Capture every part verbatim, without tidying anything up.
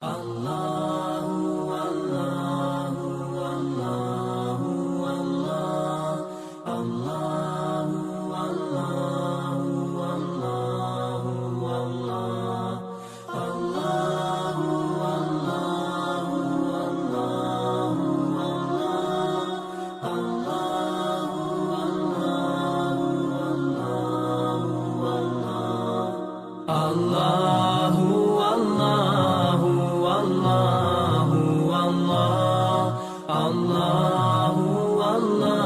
Allahu, Allahu, Allahu, Allah. Allahu, Allahu, Allahu, Allah. Allahu, Allahu, Allahu, Allah. Allahu, Allahu, Allahu, Allahu, Allah. Allahu, Allahu, Allahu, Allah. Allahu, Allahu,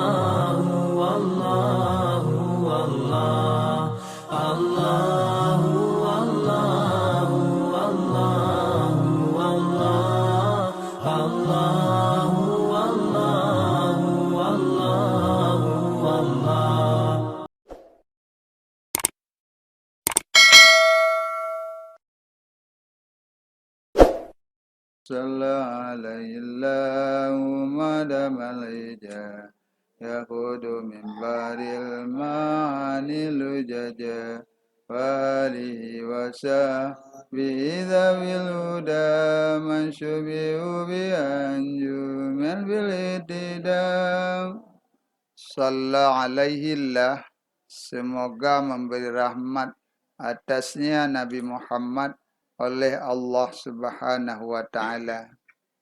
Allahu, Allah. Allahu, Allahu, Allahu, Allah. Allahu, Allahu, Allahu, Allah. Salla alaihi Allahu madamal ija, yakhudu min bahril ma'ani lujaja, wa alihi wa sahbihi dzawil huda, man syubihu bi anjumin bil ihtida. Salla alaihi Allah, semoga memberi rahmat atasnya Nabi Muhammad oleh Allah Subhanahu wa Ta'ala.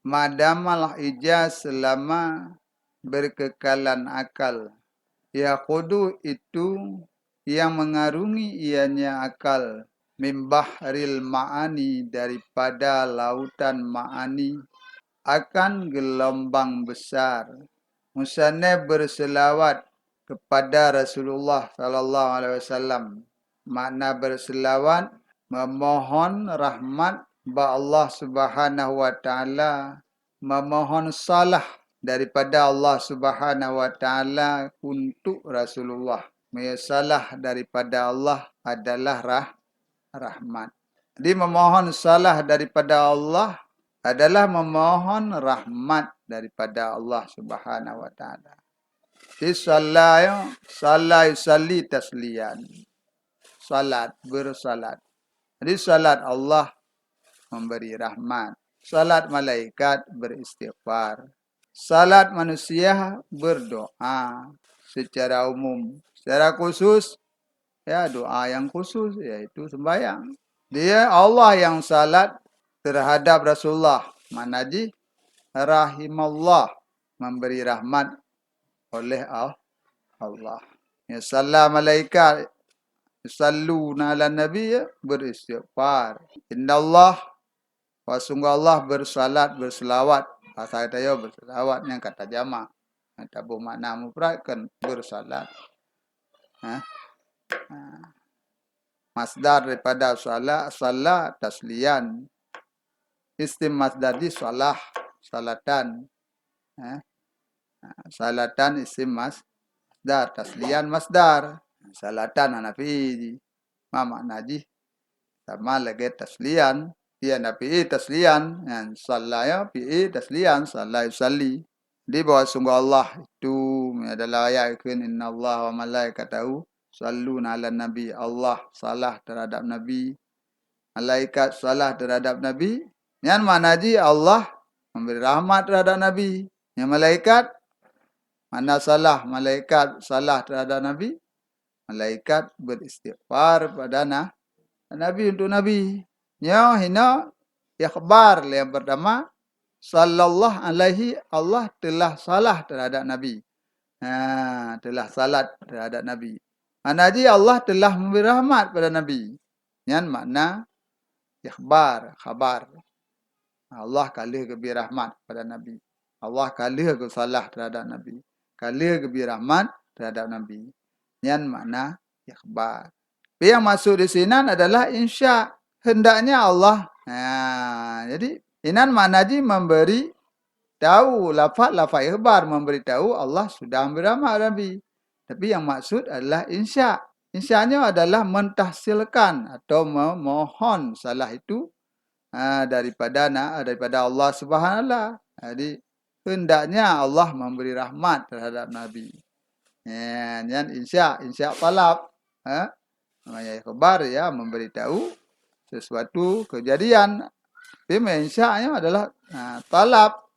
Madamal ija, selama berkekalan akal. Yakhudu, itu yang mengarungi ianya akal, min bahril ma'ani, daripada lautan ma'ani, akan gelombang besar. Musannif berselawat kepada Rasulullah sallallahu alaihi wasallam. Makna berselawat, memohon rahmat bak Allah Subhanahu wa Ta'ala, memohon salah daripada Allah Subhanahu wa Ta'ala untuk Rasulullah. Meunyoe salah daripada Allah adalah rah-, rahmat. Jadi, memohon salah daripada Allah adalah memohon rahmat daripada Allah Subhanahu wa Ta'ala. Jadi, salla, ya, salla yusalli tasliyan. Salat, bersalat. Jadi, salat Allah memberi rahmat. Salat malaikat beristighfar. Salat manusia berdoa secara umum. Secara khusus, ya, doa yang khusus, yaitu sembahyang. Dia, Allah yang salat terhadap Rasulullah, makna jih rahimallah, memberi rahmat oleh Al-, Allah. Ya, salla malaikat, yusalluna ala nabi, ya, beristighfar. Innallah, bahwa sungguh Allah bersalat, berselawat. Bahasa geutanyoe berselawat nyang kata jamak. Nah, taboh makna mufrad kan bersalat. Ha? Ha. Masdar daripada sala, salla, tasliyan. Isim masdar di salah, salatan. Ha? Ha, salatan isim mas-, masdar, tasliyan masdar. Salatan hana fi'i jih. Ma makna jih? Sama lagèe tasliyan, fi'il na fi'i tasliyan, nyan salla ya fi'i tasliyan, salla yusalli. Di bahwa sungguh Allah itu, dalam ayat kheun, "Innallaha wa malaikatahu yusalluna 'alan nabi." Allah salah terhadap Nabi. Malaikat salah terhadap Nabi. Nyan makna jih Allah memberi rahmat terhadap Nabi. Nyan malaikat, mana salah malaikat salah terhadap Nabi? Malaikat beristighfar pada na-, Nabi, untuk Nabi. Nyoe hino ikhbar yang pertama, sallallahu alaihi, Allah telah salah terhadap Nabi. Ha, telah salat terhadap Nabi. Makna jih Allah telah memberi rahmat pada Nabi. Nyan makna ikhbar, khabar. Allah ka lheueh geubri rahmat pada Nabi. Allah ka lheueh geusalah terhadap Nabi. Ka lheueh geubri rahmat terhadap Nabi. Nyan makna ikhbar. Tapi yang maksud di sinan adalah insya. Hendaknya Allah. Ha, jadi, inan makna jih memberi tahu, lafaz-lafaz ikhbar memberi tahu Allah sudah memberi rahmat Nabi. Tapi yang maksud adalah insya. Insya nyoe adalah mentahsilkan atau memohon salah itu, ha, daripada na-, daripada Allah Subhanahu wa Taala. Jadi, hendaknya Allah memberi rahmat terhadap Nabi. Ya, nyan insya, insya talab. Ha? Namanya ikhbar, ya, memberitahu sesuatu kejadian. Tapi insya nyoe adalah, ha, talab,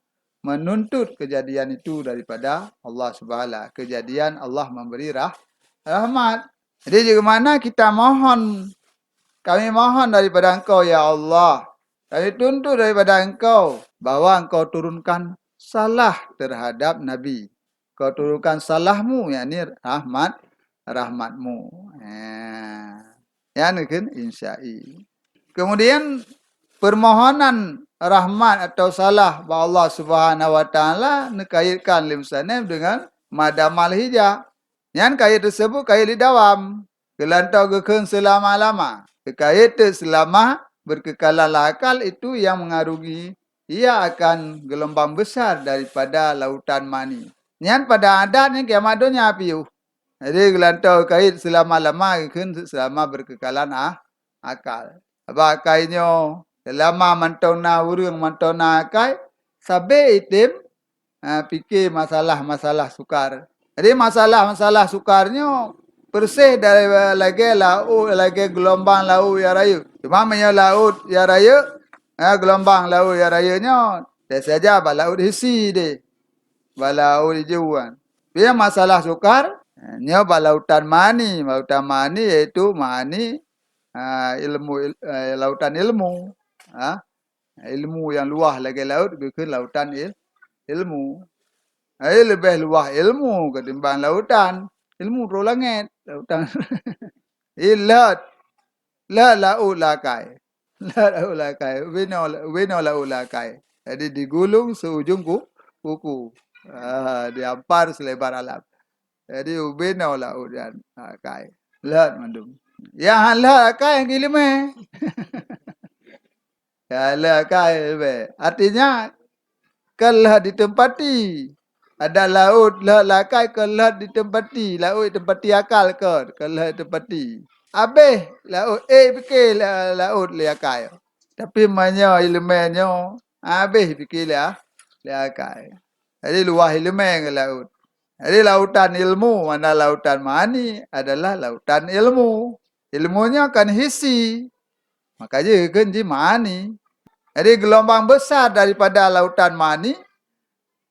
menuntut kejadian itu daripada Allah Subhanahu, kejadian Allah memberi rah-, rahmat. Jadi, bagaimana kita mohon, kami mohon daripada Engkau, ya Allah, kami tuntut daripada Engkau bahwa Engkau turunkan salah terhadap Nabi. Kau turunkan salahmu, yakni rahmat, rahmatmu. Ha. Nyan kheun insya'i. Kemudian, permohonan rahmat atau salah bak Allah Subhanahu wa Taala neukaitkan lé musannif dengan madamal hijah. Nyan kait tersebut kait lé dawam. Geulantoe geukheun seulama-lama. Geukait teuk seulama berkekalan akal itu yang mengarungi ia akan geulumbang besar daripada lautan mani. Nyan pada adat nyan kiamat donya piôh. Jadi geulantoe kait seulama-lama geukheun seulama berkekalan, ah, akal. Sabab akai nyoe, seulama mantong na ureuëng, mantong na akai, sabe item, ah, pike masalah-masalah sukar. Jadi masalah-masalah sukar nyoe persis dari, lagée laôt, lagée geulumbang laôt nyang rayeuk. Cuma meunyoe laôt nyang rayeuk, ah, geulumbang laôt nyang rayeuk nyoe, biasa saja bak laôt hisi deh. Bak laôt ijuan. Tapi masalah sukar, nyoe bak lautan mani. Lautan mani yaitu mani, ah, ilmu il-, eh, lautan ilmu. Ah, ilmu nyang luwah lagée laôt geukheun lautan il-, ilmu. Ai leubeh luwah ilmu ketimbang lautan. Ilmu troh langét, lautan. Ilot. Lheueh laôt lakai. Lheueh laôt lakai. Ubé noe, ubé noe laôt lakai. Jadi digulung seujung ku-, kuku. Ah, diampar selebar alam. Jadi ubé noe laôt nyan lakai. Lheueh mandum. Nyang han lheueh lakai nyang ileumé. Ya, lheueh lakai leubeh. Artinya, kon lheueh ditempati. Adak laôt lheueh lakai kon lheueh ditempati. Laôt ditempati akal kon, kon lheueh ditempati. Abéh laôt, ék pike la-, laôt lé akai. Tapi meunyoe ileumé nyoe, abéh pike lé a-, lé akai. Jadi luwah ileumé ngon laôt. Jadi lautan ilmu, mana lautan mani adalah lautan ilmu. Ilmu nyoe kon hisi. Maka jih geukheun jih mani. Jadi geulumbang besar daripada lautan mani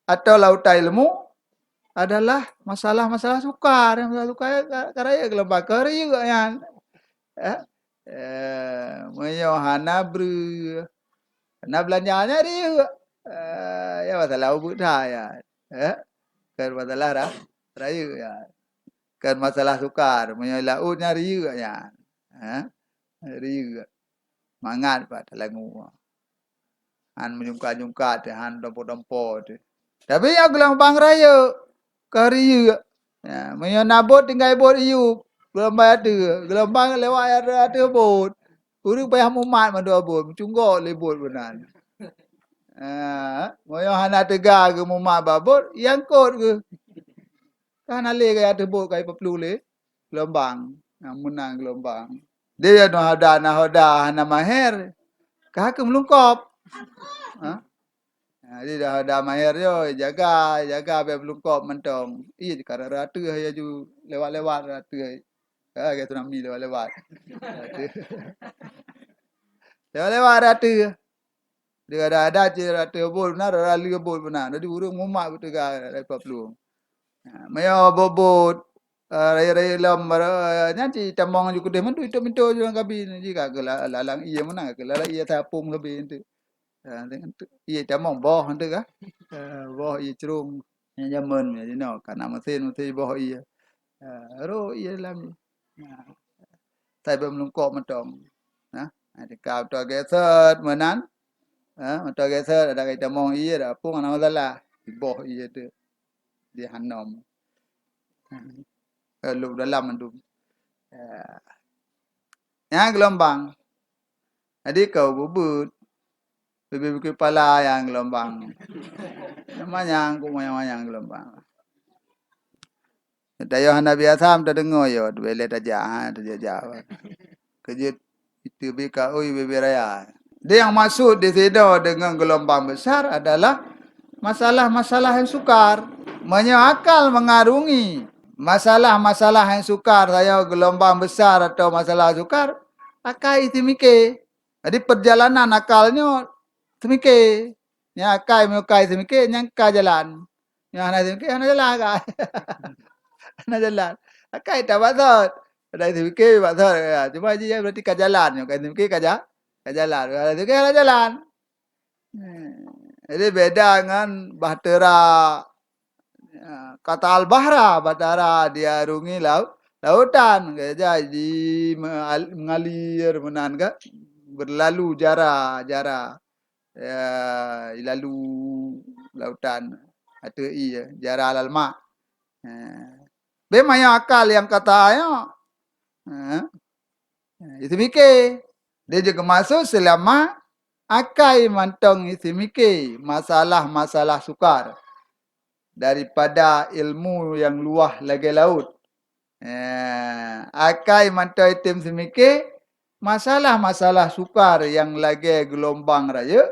atau lautan ilmu adalah masalah-masalah sukar. Masalah sukar ka, ka rayeuk geulumbang, ka rayeuk nyan. Eh? Eh, meunyoe hana breueh, hana beulanja nyan rayeuk. Eh, ya masalah ubeut that nyan. Eh? Kon masalah ra-, rayeuk nyan. Kon masalah sukar, meunyoe laôt nyan rayeuk nyan. Eh? Rayeuk. Mangat pat talangue. Han meujungka-jungka teuh, han dompo-dompo teuh. Tapi nyoe geulumbang rayeuk, ka rayeuk. Ya, meunyoe na bot tinggai bot iyup, geulumbang ateueh, geulumbang lewat ateueh bot. Ureuëng payah mumat mandum bot, meucunggok lé bot meunan. Ah, meunyoe hana teuga geumumat bak bot, iangkot geuh. Ka hana lé gaya teuh bot ka ipaplu lé geulumbang, nyang meunan geulumbang. Dia ya nahoda, nahoda hana maher, ka keuh meulungkop. Ha? Ha, jadi nahoda maher yo jaga, jaga biar meulungkop mantong. Iya, ka rara ateueh ya ju lewat-lewat ateueh. Ha, ke tsunami lewat-lewat. Lewat-lewat ateueh. Di ada-ada cit rata bot beuna, rata lheueh bot beuna. Jadi ureuëng mumat beuteuga dari paplueng. Ha, meunyoe bot-bot, eh, rayeuk-rayeuk lom, eh, nyan cit tamong ju keudeh mandum, itu minto ju lam kabi. Ji ka keu la-, lalang ié meunan, ka keu lalang ié tapong sabe enteuk. Ha, enteuk, enteuk. Ié tamong boh enteuk ka. Eh, boh ié crong. Nyan jameun nyan jinoe, ka na mesin, mesin boh ié. Ha, ro ié lam. Ha. Sai beu meulungkop mantong. Nah, ha, tika meutoe geset meunan. Ha, meutoe geset ada kai tamong ié, ada apong, hana masalah. Iboh ié tu. Di hanom. Ha. Eh, lôk dalam mandum. Ya. Nyan geulumbang. Jadi kau bubut. Bibit bukit pala nyang geulumbang. Manyang, ku manyang-manyang geulumbang. Tayoh hana biasa, tadeungoe yo, teubeulée tajak, ha, tajak-jak. Keujeuet itu bi ka ui bibit raya. Dia yang maksud di situ dengan geulumbang besar adalah masalah-masalah yang sukar. Meunyoe akal mengarungi masalah-masalah yang sukar, tayoh geulumbang besar atau masalah sukar, akai itimike. Jadi perjalanan akal nyoe seumike. Nyang akai, meunyoe akai seumike, nyan ka jalan. Nyang hana seumike, hana jalan akai. Hana jalan. Akai tabasot. Ada seumike, basot. Ya, cuma jih berarti ka jalan. Nyang akai seumike ka ja-, ka jalan. Hana seumike, hana jalan. Hmm. Jadi beda ngon bahtera, ya, kata al-bahra, bahtera diarungi lau-, lautan, jadi me-, al-, mengalir meunan ka, berlalu jara, jara. Ya, lalu lautan ateueh ie, jara alal ma. Ha. Bèk manyang akal nyang kata nyoe. Ha. Iseumike. Dia juga maksud selama akai mantong iseumike masalah-masalah sukar daripada ilmu nyang luwah lagèe laôt. Eh, akai mantong item seumike masalah-masalah sukar nyang lagèe geulumbang rayeuk,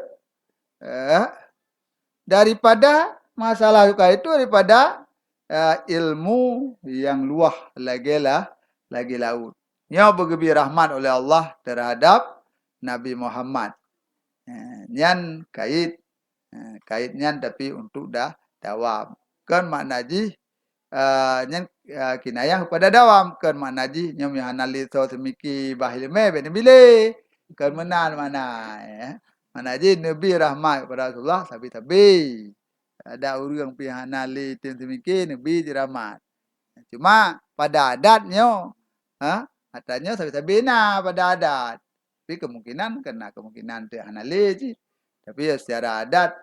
eh, daripada masalah sukar itu daripada, eh, ilmu nyang luwah lagèe lah, lagèe laôt. Nyoe beugeubri rahmat oleh Allah terhadap Nabi Muhammad. Eh, nyan kait, eh, kait nyan tapi untuk da-, dawam. Kon makna jih, eh, nyan, eh, kinayah kepada dawam. Kon makna jih nyoe meuhana lé soe seumike bah ileumèe bèk neubi lé. Kon meunan makna, eh. Makna jih neubi rahmat kepada Rasulullah sabe-sabe. Ada ureueng pih hana lé tem seumike neubi jih rahmat. Cuma pada adat nyoe, ha, ata nyoe sabe-sabe na pada adat. Tapi kemungkinan, kena kemungkinan tu hana lé cit. Tapi ya secara adat,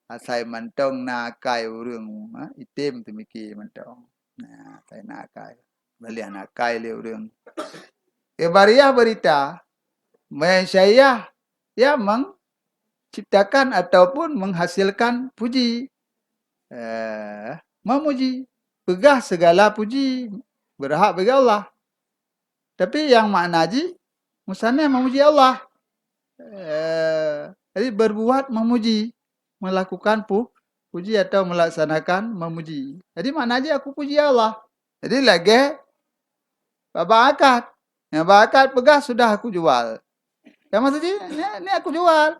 asai mantong na akai ureueng, ha, item teumike mantong. Nah, asai na akai. Baleh na akai lé ureueng. Khabariah berita, Malaysia ya menciptakan ataupun menghasilkan puji. Eh, memuji. Peugah segala puji berhak bagi Allah. Tapi yang makna jih, musanif memuji Allah. Eh, jadi berbuat memuji, melakukan pu-, puji atau melaksanakan memuji. Jadi makna jih aku puji Allah. Jadi lagèe babah akad. Nyang babah akad peugah sudah aku jual. Yang maksud jih, ni, ni aku jual.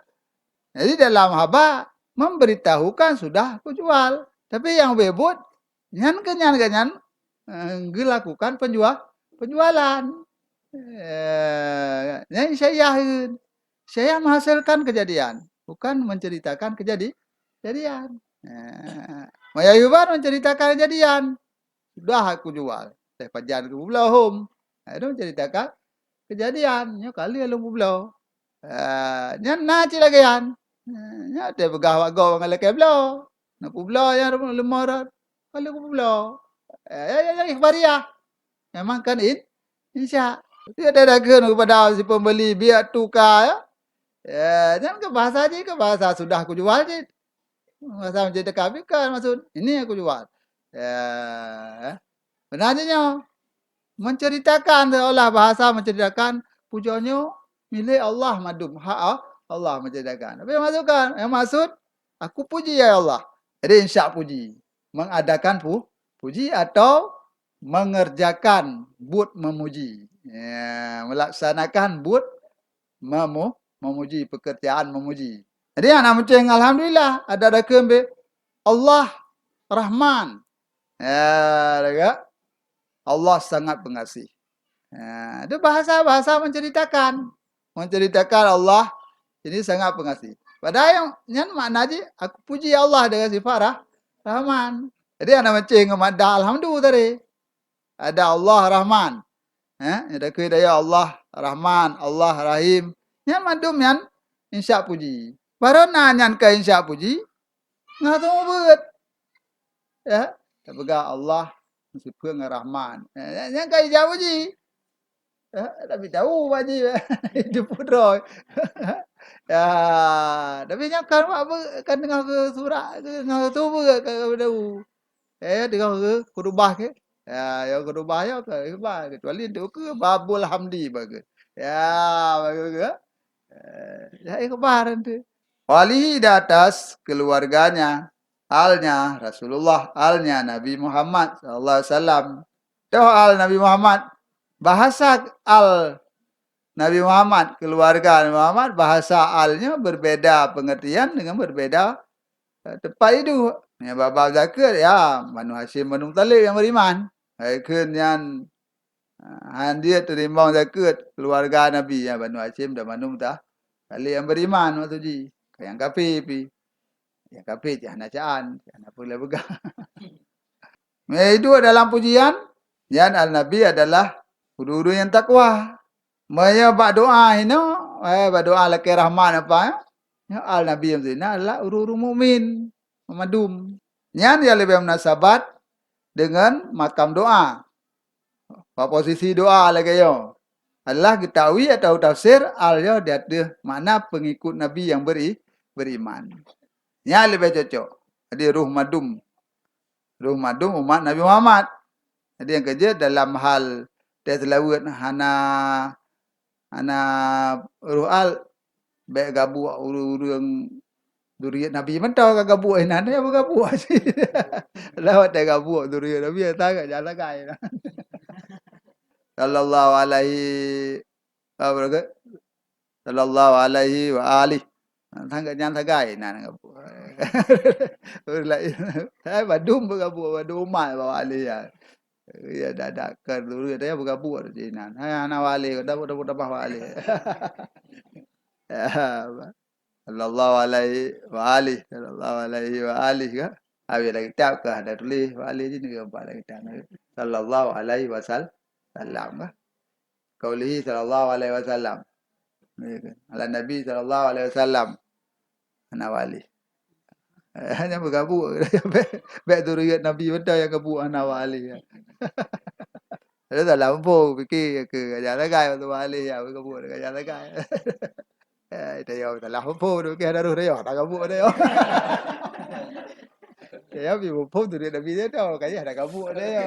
Jadi dalam haba memberitahukan sudah aku jual. Tapi yang bebut, nyan ke nyan ke nyan, eh, gelakukan penjual, penjualan. Eh, nyan syaiah. Syaiah menghasilkan kejadian, bukan menceritakan kejadi-, kejadian. Eh, Maya Yuban menceritakan kejadian. Sudah aku jual. Teh pajan aku bloe hom. Itu menceritakan kejadian. Nyoe kali lôn peubloe. Ah, nyan na cit lagèe nyan. Nyan teupeugah awak gob ngon lakèe bloe. Na peubloe nyang rumoh leumoh rot. Ka lheueh peubloe. Eh, ya, ya, ya, ikhbariah. Memang kan in-, insya. Tapi ada dagang kepada si pembeli, biar tukar, ya. Ya, nyan ke bahasa jih, ke bahasa sudah aku jual cit. Bahasa menceritakan, bukan maksud, ini aku jual. Ya. Beuna jih nyoe. Menceritakan seolah bahasa menceritakan pujoe nyoe milék Allah mandum, hak A-, Allah menceritakan. Tapi yang maksudkan, yang maksud, aku puji ya Allah. Jadi insya puji. Mengadakan pu-, puji atau mengerjakan buet memuji. Ya, melaksanakan buet memu-, memuji, pekerjaan memuji. Jadi aneuk muceng alhamdulillah ada dakeuem beh Allah Rahman. Ya, dah ka? Allah sangat pengasih. Ha, itu bahasa-bahasa menceritakan. Menceritakan Allah ini sangat pengasih. Padahal yang, nyan makna jih, aku puji Allah dengan sifat rah-, Rahman. Jadi aneuk muceng ngon madah alhamdu tadi. Ada Allah Rahman. Eh, nyang dakeuh daya Allah Rahman, Allah Rahim. Nyan mandum nyan insya puji. Baroe na nyan ka insya puji, ngon seumeubeuet. Ya, tapeugah Allah meusipeue ngon Rahman. Eh, nyan ka insya puji. Ya, tapi tahu baji itu pun droe. Ya, tapi nyan kan wak be-, kan teungoh ke surat, teungoh ke tubu ka, ka tahu. Eh, teungoh ke khutubah ke. Ya, ya khutubah ya ke, khutubah. Kecuali untuk ke babul hamdi bagus. Ya, bagus ke. Eh, ya, ikhbar tu. Walihi di atas keluarganya, alnya Rasulullah, alnya Nabi Muhammad sallallahu alaihi wasallam. Toh al Nabi Muhammad, bahasa al Nabi Muhammad, keuluwarga Nabi Muhammad, bahasa al nyoe berbeda pengertian dengan berbeda, eh, teumpat iduek. Nyang bak bab zakeuet, ya, Banu Hasyim, Banu Muthalib nyang beriman. Hai kheun nyan, ah, han jeuet teurimong zakeuet keuluwarga Nabi, ya, Banu Hasyim dan Banu Mutha-, Muthalib nyang beriman maksud jih. Nyang kafé pi. Nyang kafé cit hana caan, cit hana peue lé peugah. Meunyoe iduek dalam pujian, nyan al-Nabi adalah ureuëng-ureuëng nyang takwa. Meunyoe bak doa hinoe, eh, bak doa lakée rahmat apa, nyoe al-Nabi nyang zina adalah ureuëng-ureuëng mukmin, madum. Nyan nyang leubeh munasabat deungon makam doa. Bak posisi doa lagée nyoe, adalah geutawi atau tafsir al nyoe di ateueh makna pengikut Nabi nyang beri-, beriman. Nyan leubeh cocok. Jadi ruh madum. Ruh madum umat Nabi Muhammad. Jadi nyang keujeuet dalam hal teuh seulaweuet hana, hana ruh al, bék gabuek ureuëng-ureuëng zuriat Nabi mantong ka gabuek inan, ya beugabuek cit. Lawat teuh gabuek zuriat Nabi, ya sangat jalan lagai. Sallallahu alaihi, apa lagi? Sallallahu alaihi wa alihi. Sangat nyan sagai nan gabuek. Ureuëng laén. Hai badum beugabuek, badum umat bak wa alihi ya. Ya dadak ka dulu dia beugabuek di nan. Hai hana wa alihi, dah dah dah wa alihi. Ya, sallallahu alaihi wa alihi, sallallahu alaihi wa alihi ka. Habis dalam kitab ka ada tulis wa alihi je ni empat dalam kitab. Sallallahu alaihi wasallam ka. Qaulihi sallallahu alaihi wasallam. Ya kan? Ala Nabi sallallahu alaihi wasallam. Hana wa alihi. Hanya beugabuek. Bék, bék zuriat Nabi mantong nyang gabuek hana wa alihi. Ada salah muphom, pikir ke gajah lagai waktu wa alihi, ya, beugabuek gajah lagai. Eh, tayo salah muphom tu, ke hana roh tayo, tak gabuek tayo. Tayo pi muphom tu dia Nabi dia tu, kaya hana gabuek tayo.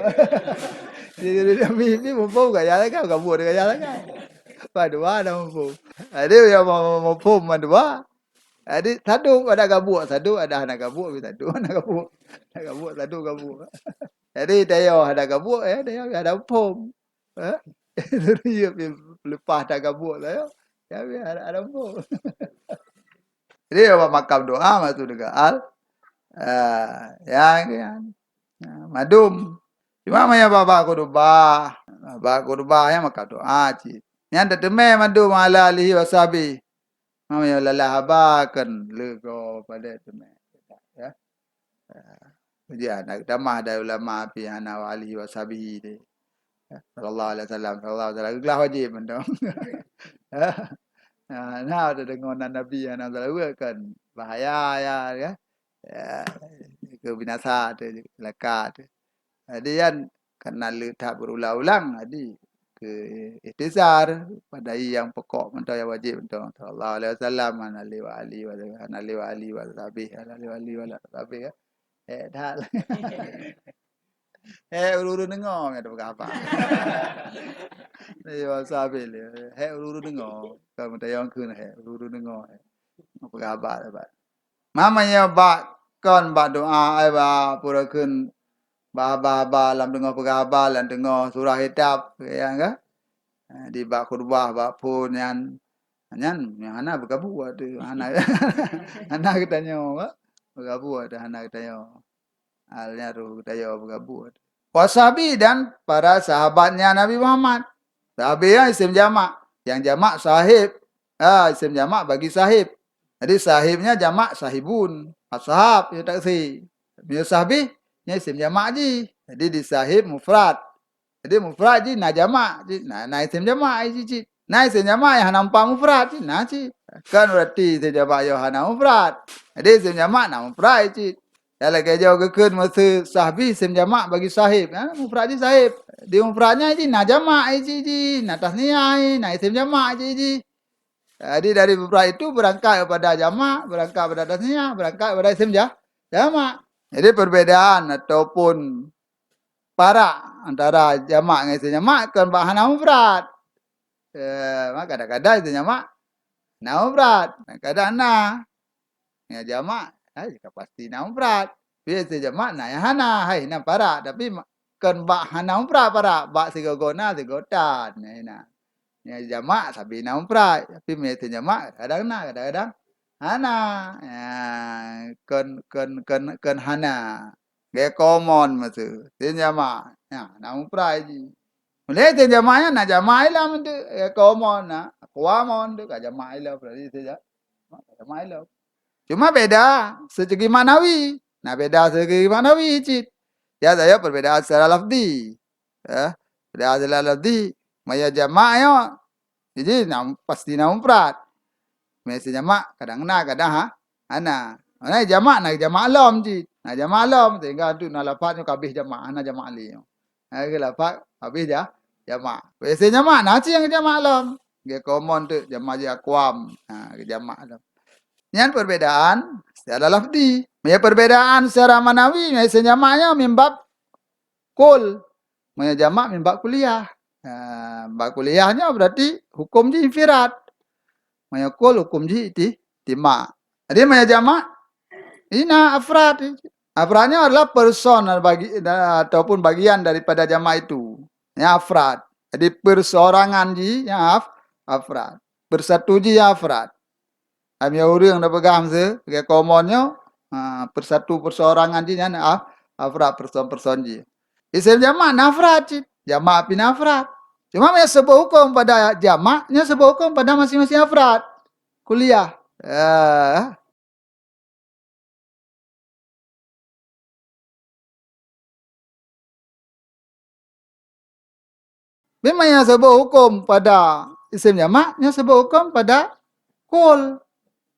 Dia Nabi pi muphom kaya lagai, gabuek dia kaya lagai. Padua dah muphom. Ada yang mau muphom mandua. Jadi sadu ada gabuek, sadu ada hana gabuek, sadu hana gabuek. Hana gabuek, sadu gabuek. Jadi tayo hana gabuek ya, tayo hana muphom. Eh? Jadi leupah that gabuek tayo. Ya, ada, ada muphom. Jadi bak makam doa maksud deungon al, ah, ya, ya. Ya, madum. Cuma meunyoe bak khutubah, bak khutubah nyan makam doa cit. Nyan teuteumé madum ala alihi wa sahbihi. Meunyoe lalah haba kan leugo padé teumé. Ya. Ujian nak tamah dari ulama pi hana wa alihi wa sahbihi deh. Ya, sallallahu alaihi wasallam, sallallahu alaihi wasallam. Glah wajib mantong. Ya. Nah, nah, ada dengan Nabi yang nak kan bahaya ya, ya. Ya, ke binasa tu, celaka tu. Jadi kan karena le that berulang-ulang, jadi ke ikhtisar pada yang pokok mantong yang wajib mantong. Sallallahu alaihi wasallam, hana lé wa alihi wa, hana lé wa alihi wa sahbihi, hana lé wa alihi wa sahbihi, ya. Eh, dah. Eh, ureuëng-ureuëng deungoe, ya, peugah haba. Iya, sabe le. Eh, ureuëng-ureuëng deungoe. Ka meutayong kheun, eh, ureuëng-ureuëng deungoe, eh. Peugah haba, haba. Mama ya bak kon bak doa, ai bak pura kheun bak haba-haba lam teungoh peugah haba, lam teungoh surah kitab, ya kan? Eh, di bak khutbah, bak phon nyan. Nyan, nyan hana beugabuek tu, hana, hana geutanyoe, beugabuek tu hana geutanyoe. Al nyan roh geutanyoe beugabuek. Wa sahbi dan para sahabatnya Nabi Muhammad. Sahabi nyan isim jamak. Yang jamak sahib. Ah, isim jamak bagi sahib. Jadi sahibnya jamak sahibun. Ashab, ya taksi. Meunyoe sahbi, nya isim jamak ji. Jadi di sahib mufrad. Jadi mufrad ji na jamak ji, na, na isim jamak ji cit. Na isim jamak nyang hana mupat mufrad ji, na cit. Kan berarti isim jamak nyoe hana mufrad. Jadi isim jamak na mufrad cit. Ya lagée nyoe geukheun meuseu sahbi isim jamak bagi sahib. Ha, mufrad ji sahib. Di mufrad nyan ji na jamak ji, ji, na tasniah ji, na isim jamak ji, ji. Jadi dari mufrad itu berangkat kepada jamak, berangkat kepada tasniah, berangkat kepada isim ja-, jamak. Jadi perbedaan ataupun parak antara jamak ngon isim jamak kon bak hana mufrad. Eh, maka kadang-kadang isim jamak na mufrad, kadang-kadang na. Ngon jamak, hai ka pasti na mufrad. Tapi isim jamak na nyang hana, hai na parak, tapi ma-, kon bak hana mufrad parak, bak sigoe-goe na, sigoe tan, hai na. Nyang jamak sabe na mufrad, tapi meunyo iseum jamak kadang na, kadang-kadang hana. Ya, kon, kon, kon, kon hana. Lagèe komon meusu, iseum jamak. Ya, na mufrad jih. Mulai iseum jamak nyan na jamak ilom tu. Lagèe komon na, akwamon tu ka jamak ilom, berarti iseum ja-, jamak ilom. Cuma beda segi maknawi. Na beda segi maknawi cit. Ya, sayoe perbedaan secara lafzi. Ya, perbedaan secara lafzi. Meunyo jamak nyoe, jadi na, pasti na mufrad. Meunyo iseum jamak kadang na, kadang ha, hana. Meunyo jamak na jamak lom cit. Na jamak lom sehingga tu na lafaz nyoe ka habéh jamak, hana jamak lé nyoe. Ha, ke lafaz habéh ja-, jamak. Iseum jamak na cit nyang jamak lom. Lagèe komon tu jamak jih akwam. Ha, ke jamak lom. Nyan perbedaan secara lafzi. Meunyo perbedaan secara maknawi, meunyo iseum jamak nyoe min bab kul. Meunyo jamak min bab kulliyah. Ha, bab kulliyah nyoe berarti huköm jih infirad. Meunyo kul huköm jih iti-, ijtima'. Jadi meunyo jamak, ina afrad. Afrad nyoe adalah person bagi, ataupun bagian daripada jamak itu. Nyang afrad. Jadi perseorangan jih nyang af-, afrad. Bersatu jih nyang afrad. Meunyo ureueng tapeugah meusu, lagèe komon nyoe, ha, persatu perseorangan jih nyan af-, afrad person-person jih. Iseum jamak na afrad cit, jamak pih na afrad. Cuma meunyo seubut huköm pada jamak, nyoe seubut huköm pada masing-masing afrad. Kulliyah. Ya. Memang nyang seubut huköm pada iseum jamak, nyang seubut huköm pada kul,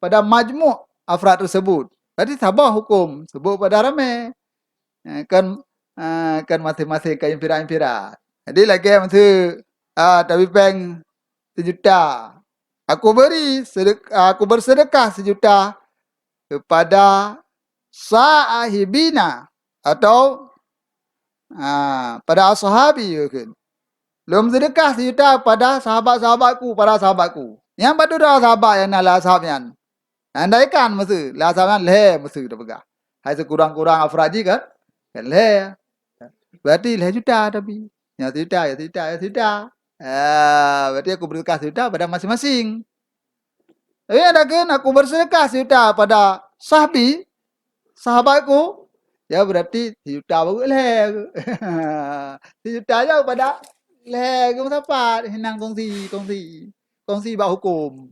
pada majmuk afrad tersebut. Berarti saboh huköm, seubut pada ramé. Eh, kan, eh, kan masing-masing ka infirad-infirad. Jadi lagèe meusu, ah, tabi péng sijuta. Aku beri sedek-, aku bersedekah sijuta kepada sahibina atau, ah, pada ashabi, ya kan. Lôn seudeukah sijuta pada sahabat-sahabatku, para sahabatku. Nyang padub droe sahabat nyang na lam ashab nyan. Andaikan meusu, lam ashab nyan lhèe meusu tapeugah. Hai sikurang-kurang afrad jih kan? Kan lhèe. Berarti lhèe juta tapi. Nyang sijuta, nyang sijuta, nyang sijuta. Ah, berarti aku bersedekah sijuta pada masing-masing. Tapi ada kan aku bersedekah sijuta pada sahbi, sahabatku, ya berarti sijuta baru lhèe. Sijuta jauh pada lhèe geuh meusapat, hinan kongsi, kongsi, kongsi bak huköm.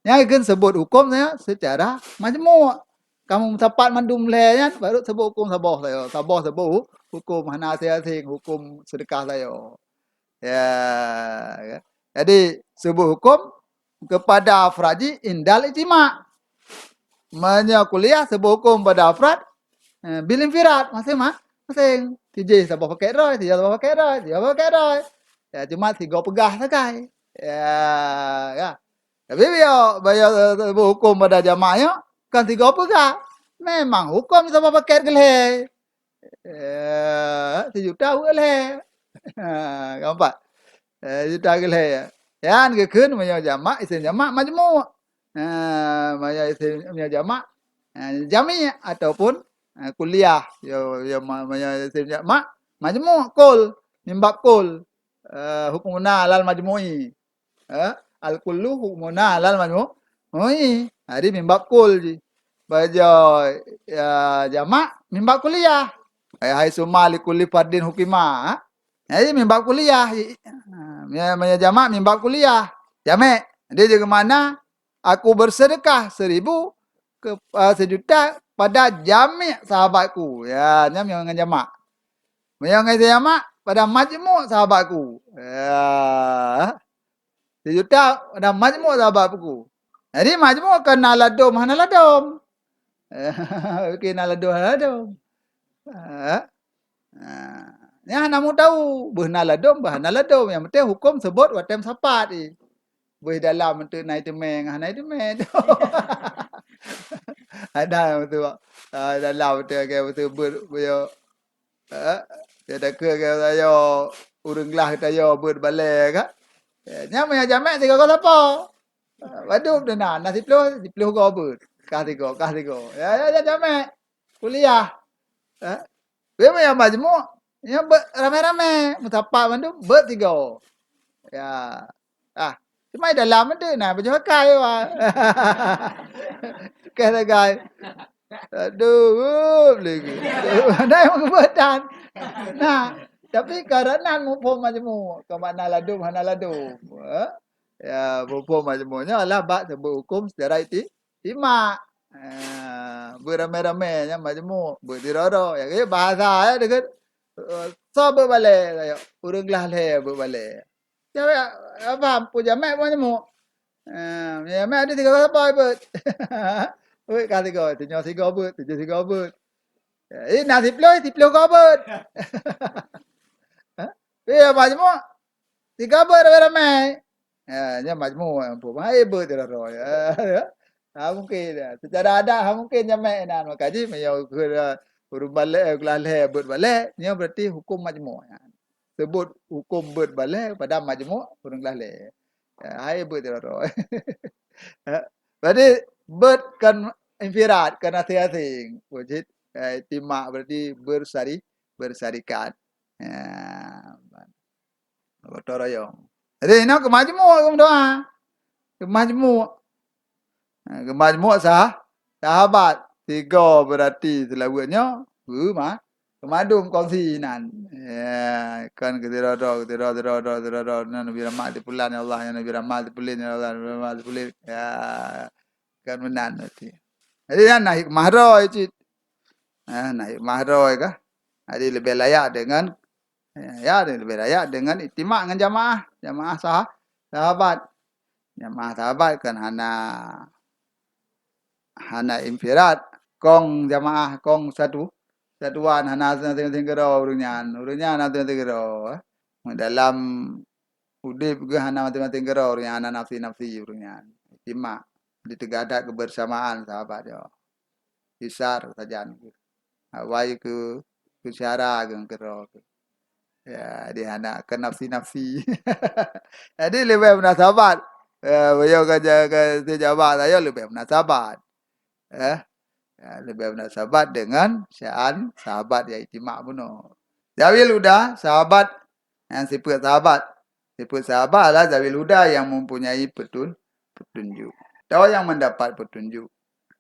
Nyang ikheun seubut huköm nyan secara majmuk. Kamoe meusapat mandum lhèe nyan, baru seubut huköm saboh sayoe. Saboh seubut hu-, huköm hana asing-asing, huköm seudeukah sayoe. Ya, ya. Jadi, seubut huköm kepada afrad jih indal ijtima'. Meunyoe kuliah seubut huköm pada afrad, eh, bil infirad, masing-ma-, masing. Sijih saboh pakèt droe, sijih saboh pakèt droe, sijih saboh pakèt droe. Ya, cuma sigoe peugah sagai. Ya, ya. Tapi biyeu, biyeu seubut huköm pada jamak nyoe, kan sigoe peugah. Memang huköm saboh pakèt keu lhèe. Eh, sijuta buet lhèe. Ha, keumpat. Eh, sijuta keu lhèe. Nyan geukheun meunyoe jamak, iseum jamak majmuk. Ha, meunyoe iseum, meunyoe jamak, ha, jami' ataupun, ha, kuliah. Yo, yo, ma-, meunyoe iseum jamak, majmuk, kul, min bab kul. Eh, hukmuna alal majmu'i. Eh, al-kullu hukmuna alal majmu-, mu'i. Jadi min bab kul jih. Bak jamak, ya, jamak min bab kuliah. Ai, haitsuma li kulli fardin hukima. Jadi min bab kuliah. Ha, meunyoe, meunyoe jamak min bab kuliah. Jamak. Jadi jeuet keu makna, aku bersedekah seribu ke, eh, sejuta pada jami' sahabatku. Ya, nyan meunyoe ngon jamak. Meunyoe ngon iseum jamak, pada majmuk sahabatku. Ya. Sijuta pada majmuk sahabatku. Jadi majmuk kan na ladom, hana ladom. Oke, na ladom, hana ladom. Ha? Ha. Nyan hana mutau, beuh na ladom, beuh hana ladom. Nyang penting huköm seubut watèe meusapat jih. Beuh dalam tu na iteumèe, hana iteumèe tu. Ada beutôi. Ah, dalam tu, okey, beutôi, beut, beut, eh, ya, takheun keu tanyoe, ureueng glah tanyoe beuet balèe ka. Eh, nyan meunyo jamak sigoe sapo? Eh, padub tu na, na siploh, siploh goe beuet. Kah sigoe, kah sigoe. Ya, ya, ya, jamak. Kuliah. Eh, tapi meunyo majmuk, nyan beuet ramé-ramé, meusapat mandum, beuet sigoe. Ya. Ah, cuma di dalam tu na baju pakai wa. Kah sagai. Aduh, lagi. Ada yang mengubatan. Nah, tapi karena muphom majmu, ke makna ladum hana ladum. Ha? Ya, muphom majmu nya adalah bak sebut hukum secara iti-, ijma. Ah, beuramai-ramai nya majmu, beudiroro. Ya, bahasa ya dekat, eh, so beubalai, ureuëng glah lhée beubalai. Jaweueb, abang pun jameuk pun nyemuk. Ah, jameuk ada tiga kali sapai beuet. Beuet ka tiga, tujoh tiga beuet, tujoh tiga beuet. Eh, na siploh, siploh ka beuet. Ha? Iya, majmuk. Tiga beuet ramai-ramai. Ya, nya majmuk, ampun. Hai beuet dah roh. Ya, ya. Ha, mungkin ya. Secara adat ha mungkin jameuk inan maka jih meunyoe ureuëng balek, glah lhée beuet balek, nyoe berarti hukum majmuk. Sebut hukum beuet balek pada majmuk ureuëng glah lhée. Ya, hai beuet dah roh. Berarti beuet kan infirad, kan asing-asing. Wajib, eh, ijma berarti bersari-, bersarikat. Ya. Gotong royong. Jadi inoe keu majmuk keu meudoa. Keu majmuk. Ha, keu majmuk sah, sahabat. Tiga berarti seulaweuet nyoe, beu ma-, keu madum kongsi nan. Ya, kan keu tirodo, keu tirodo, tirodo, tirodo. Nyan Nabi rahmat di pulan ya Allah, nyan Nabi rahmat di pulan ya Allah, Nabi rahmat di pulan. Ya, kan meunan berarti. Jadi nyan na hikmah droe cit. Ha, na hikmah droe kah? Jadi lebih layak dengan, ya, lebih layak dengan ijma ngon jamaah, jamaah sah-, sahabat. Jamaah sahabat kan hana, hana infirad, kong jamaah, kong satu, satuan, hana maséng-maséng keudroe ureuëng nyan. Ureuëng nyan hana maséng-maséng keudroe, eh. Dalam udeb geuh hana maséng-maséng keudroe ureuëng nyan, hana nafsi-nafsi ureuëng nyan. Ijma, jiteuga that kebersamaan sahabat nyoe. Isar sajan geuh. Awai keu, keu syara geuh keudroe geuh. Ya, di hana keu nafsi-nafsi. Jadi leubeh munasabat. Ya, beliau ka ja-, ka si jamaah saya leubeh munasabat. Eh, ya, leubeh munasabat dengan syaan sahabat nyang ijma bunoe. Zawil huda, sahabat nyang sifeuet sahabat. Sifeuet sahabat adalah zawil huda yang mempunyai petun-, petunjuk. Atau yang mendapat petunjuk.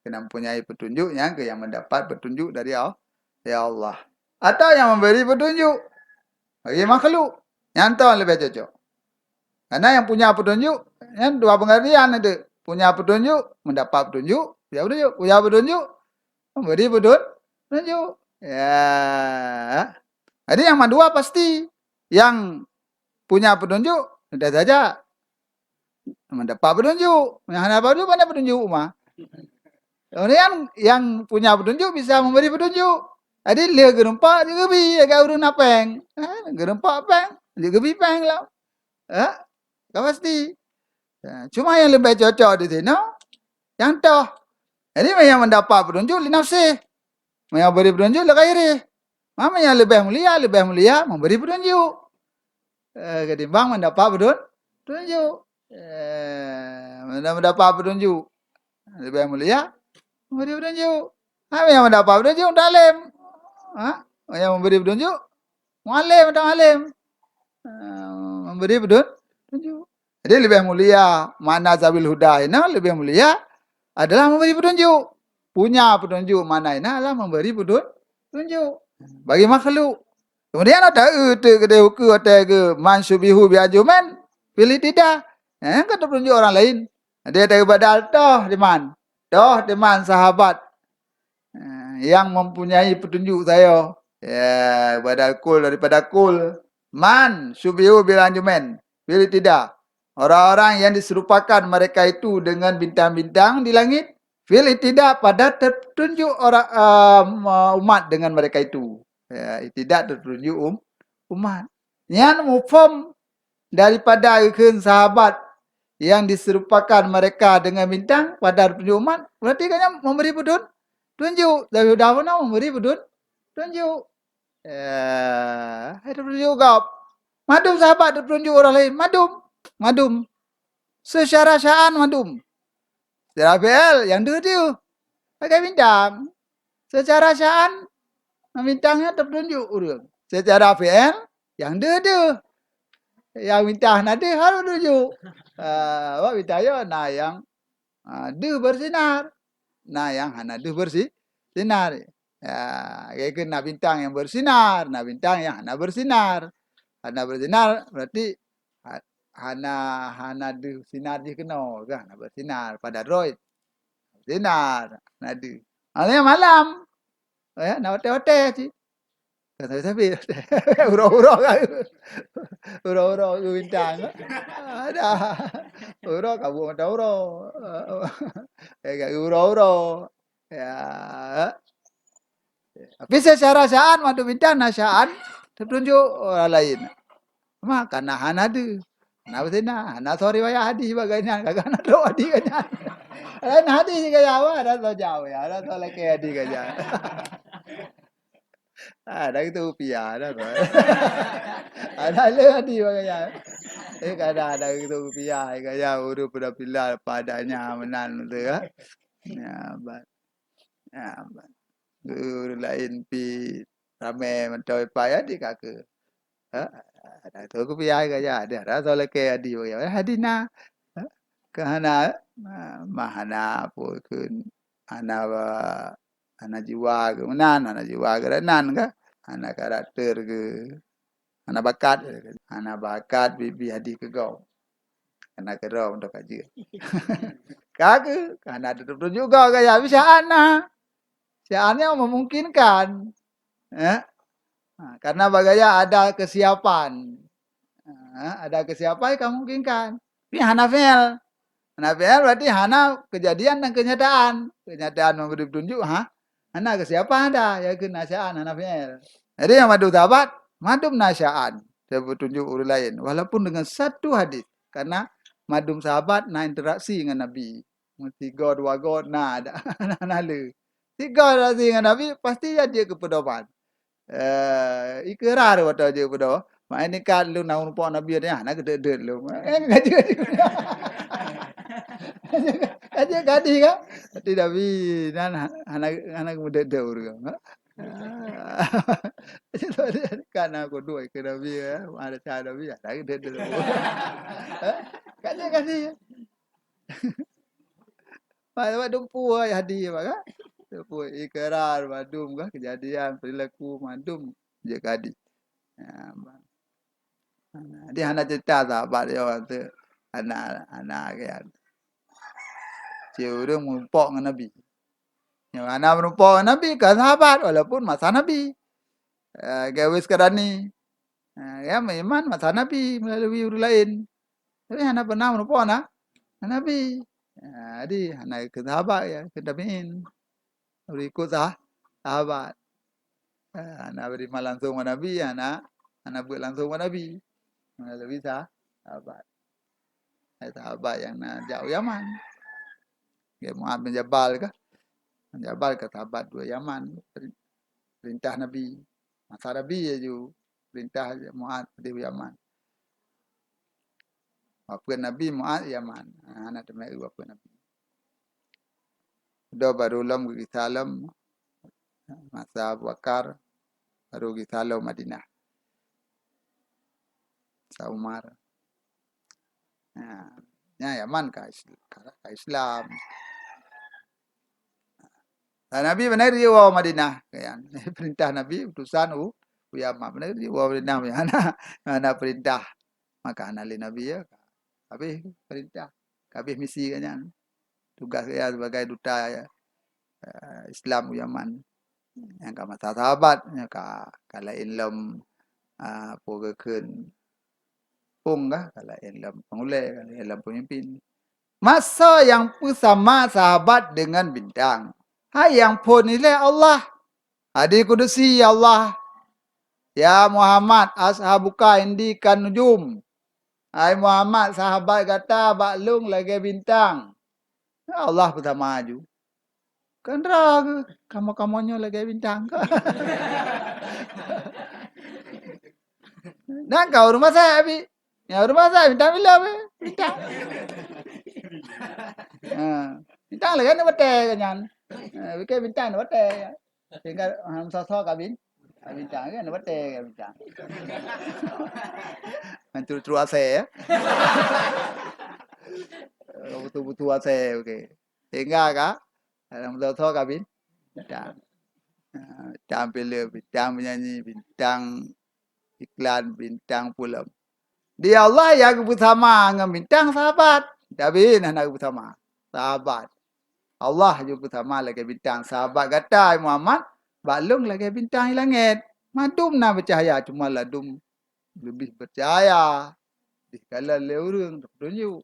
Kena mempunyai petunjuk, nyang keu yang mendapat petunjuk dari Al-, dari Allah. Atau yang memberi petunjuk bagi makhluk. Nyang toh leubeh cocok. Karena yang punya petunjuk, nyan dua pengertian ada. Punya petunjuk, mendapat petunjuk, punya petunjuk. Punya petunjuk, memberi petun-, petunjuk. Ya. Jadi yang mandua pasti. Yang punya petunjuk, sudah saja mendapat petunjuk. Yang hana petunjuk, mana petunjuk mah? Kemudian yang punya petunjuk bisa memberi petunjuk. Jadi lé geureumpok jeuet geubi, agak ureuëng na péng. Ha, geureumpok péng, jeuet geubi péng lah. Ha? Ka pasti. Ha, cuma yang lebih cocok di sinoe, yang toh. Jadi yang mendapat petunjuk li nafsih. Yang beri petunjuk li ghairih. Maka yang lebih mulia, lebih mulia memberi petunjuk. Eh, ketimbang mendapat petun-, petunjuk. Eh, mana mendapat petunjuk lebih mulia, memberi petunjuk. Ha, yang mendapat petunjuk, muta'allim. Ha? Yang memberi petunjuk, muallim atau alim. Ha, memberi petun-, petunjuk. Jadi lebih mulia makna zawil huda ini, lebih mulia adalah memberi petunjuk. Punya petunjuk makna ini adalah memberi petun-, petunjuk bagi makhluk. Kemudian ada e tu kedai uku ada ke man syubihu bi anjuman pilih tidak. Yang kata petunjuk orang lain. Dia dari badal toh di man. Toh di man sahabat, eh, yang mempunyai petunjuk saya. Ya, badal kul daripada kul. Man syubihu bil anjuman pilih tidak. Orang-orang yang diserupakan mereka itu dengan bintang-bintang di langit, fil tidak pada tertunjuk orang, um, umat dengan mereka itu. Ya, tidak tertunjuk um, umat. Nyan muphom daripada ikheun sahabat yang diserupakan mereka dengan bintang pada tertunjuk umat, berarti kan nyan memberi petun-, tunjuk. Dari Huda mana memberi petun-, tunjuk. Eh, hai terpeunjok gob. Mandum sahabat terpeunjok ureuëng laén, mandum. Mandum. Secara syaan mandum. Secara fi'il nyang deuh-deuh. Bagai bintang. Secara syaan, bintang nyan terpeunjok ureuëng. Secara fi'il nyang deuh-deuh. Nyang bintang na deuh harôh tunjuk. Ah, bak bintang nyoe na nyang, ah, deuh bersinar, na nyang hana deuh bersi-, sinar. Ya, geukheun na bintang nyang bersinar, na bintang nyang hana bersinar. Hana bersinar berarti ha-, hana, hana deuh sinar jih keunoe, kan? Hana bersinar pada droe. Sinar, hana deuh. Hana malam. Ya, na watèe-watèe cit. Kan tapi-tapi uroe-uroe kan. Uroe-uroe keu bintang. Ada. Uroe kabut mata uroe. Eh, kat uroe-uroe. Ya. Tapi secara syaan mandum bintang na syaan teupeununjuk ureueng laén. Maka na hana deuh. Na beutôi na, hana soe riwayat hadis bagai nyan, ka hana trok hadis ka nyan. Laén hadis gaya awak, hana soe jaweueb, hana soe lakèe hadis ka nyan. Ah, dah gitu rupiah dah tu. Ada le hadis bagai nyan. Eh, kadang ada gitu rupiah, gaya ureueng peudah pila padanya meunan tu, ya. Ya, ba-, ya, ba-, ureueng laén pi ramè mantong ipai di kaki. Ha? Ada tu kupiah gaya, ada, ada soe lakèe hadis bagai. Hadis na. Ha? Keu hana, ma-, ma hana pun keu hana ba-, hana jiwa geuh meunan, hana jiwa geuh nan ka, hana karakter geuh, hana bakat, hana bakat bi-, bi hadis keu gob. Hana keudroe untuk ka jeuet. Ka keuh, hana teupeununjuk gob gaya, bisa hana. Syaan nyan memungkinkan. Ya. Ha, karena bak gaya ada kesiapan. Ha, ada kesiapan ka memungkinkan. Tapi hana fi'il. Hana fi'il berarti hana kejadian dan kenyataan. Kenyataan memberi petunjuk, ha? Hana kesiapan ada, ya keu na syaan hana fi'il. Jadi nyang mandum sahabat, mandum na syaan. Dia petunjuk ureueng laén walaupun dengan satu hadis. Karena mandum sahabat na interaksi ngon Nabi. Meusigoe dua goe na, na, na le. Sigoe interaksi ngon Nabi pasti ya jeuet keu peudoman. Eh, ikrar watèe jeuet peudoman. Mak ini kan lôn na rumpok Nabi nyan, hana geudeuet-deuet lôn. Eh, ka jeuet. Ka jeuet kadi ka? Tapi Nabi nan hana, hana geudeuet-deuet ureueng. Kan aku duek keu Nabi, eh, ada cara Nabi, hana geudeuet-deuet. Eh, ka jeuet kadi. Mak, mak dumpeue hadis, mak, kan? Dumpeue ikrar mandum, kan? Kejadian, perilaku mandum jeuet kadi. Ya, mak. Jadi hana cerita sahabat dia waktu anak, anak kan. Si ureueng meurumpok ngon Nabi. Nyang hana meurumpok ngon Nabi kan sahabat walaupun masa Nabi. Eh, Gawis Karani. Eh, ya, meuiman masa Nabi melalui ureueng laén. Tapi hana pernah meurumpok na, na Nabi. Ha, jadi hana keu sahabat ya, keu tabi'in. Ureueng ikut sah-, sahabat. Ha, hana beriman langsung ngon Nabi, hana, hana beuet langsung ngon Nabi. Melalui sah-, sahabat. Hai sahabat nyang na jak u Yaman. Ya, Mu'adz bin Jabal kah? Jabal keu sahabat dua Yaman. Perintah Nabi. Masa Nabi laju perintah Mu'adz di Yaman. Wafeuet Nabi, Mu'adz Yaman. Hana teumé wafeuet Nabi. Udah baru lom geugisa lom masa Abu Bakar, baru gisa lom Madinah. Sa Umar. Nah, nya Yaman ka Is-, ka, ka Islam. Lah Nabi beuna jiwoe Madinah, kan? Perintah Nabi utusan u, u Yaman. Beuna jiwoe Madinah, hana, hana perintah. Maka hana lé Nabi ya. Habéh perintah. Habéh misi gobnyan. Tugas gobnyan sebagai duta, eh, Islam u Yaman. Nyang ka masa sahabat, nyang ka, ka laén lom, ah, peue geukheun pong kah, ka laén lom pengulée, ka laén lom pemimpin. Masa nyang peusama sahabat dengan bintang. Hai nyang phon ilée Allah. Hadis kudusi Allah. Ya Muhammad, ashabuka indi kan nujum. Hai Muhammad, sahabat gata bak lôn lagée bintang. Allah peusama aju. Kan droe geuh, kamoe-kamoe nyoe lagée bintang. Dan ka ureueng masak, Abi. Ya, ureueng masak, bintang bila, Abi? Bintang. Ha, bintang lagée aneuk batée kan nyan. Ha, bikée bintang aneuk batée, ya. Tinggai, ha, meusoe-soe ka bin-, ka bintang, kan? Aneuk batée ka bintang. Hancur terus asai, ya. Butu-butu asai, okey. Sehingga ka, dalam soe-soe ka bintang. Ah, bintang filem, bintang penyanyi, bintang iklan, bintang filem. Di Allah nyang geupeusama ngon bintang sahabat. Tapi hana geupeusama. Sahabat. Allah nyang geupeusama lagèe bintang. Sahabat gata Muhammad, bak lôn lagèe bintang di langèt. Mandum na beucahya, cuma ladum leubeh beucahya. Dikala lé ureueng teupeuntunjuk.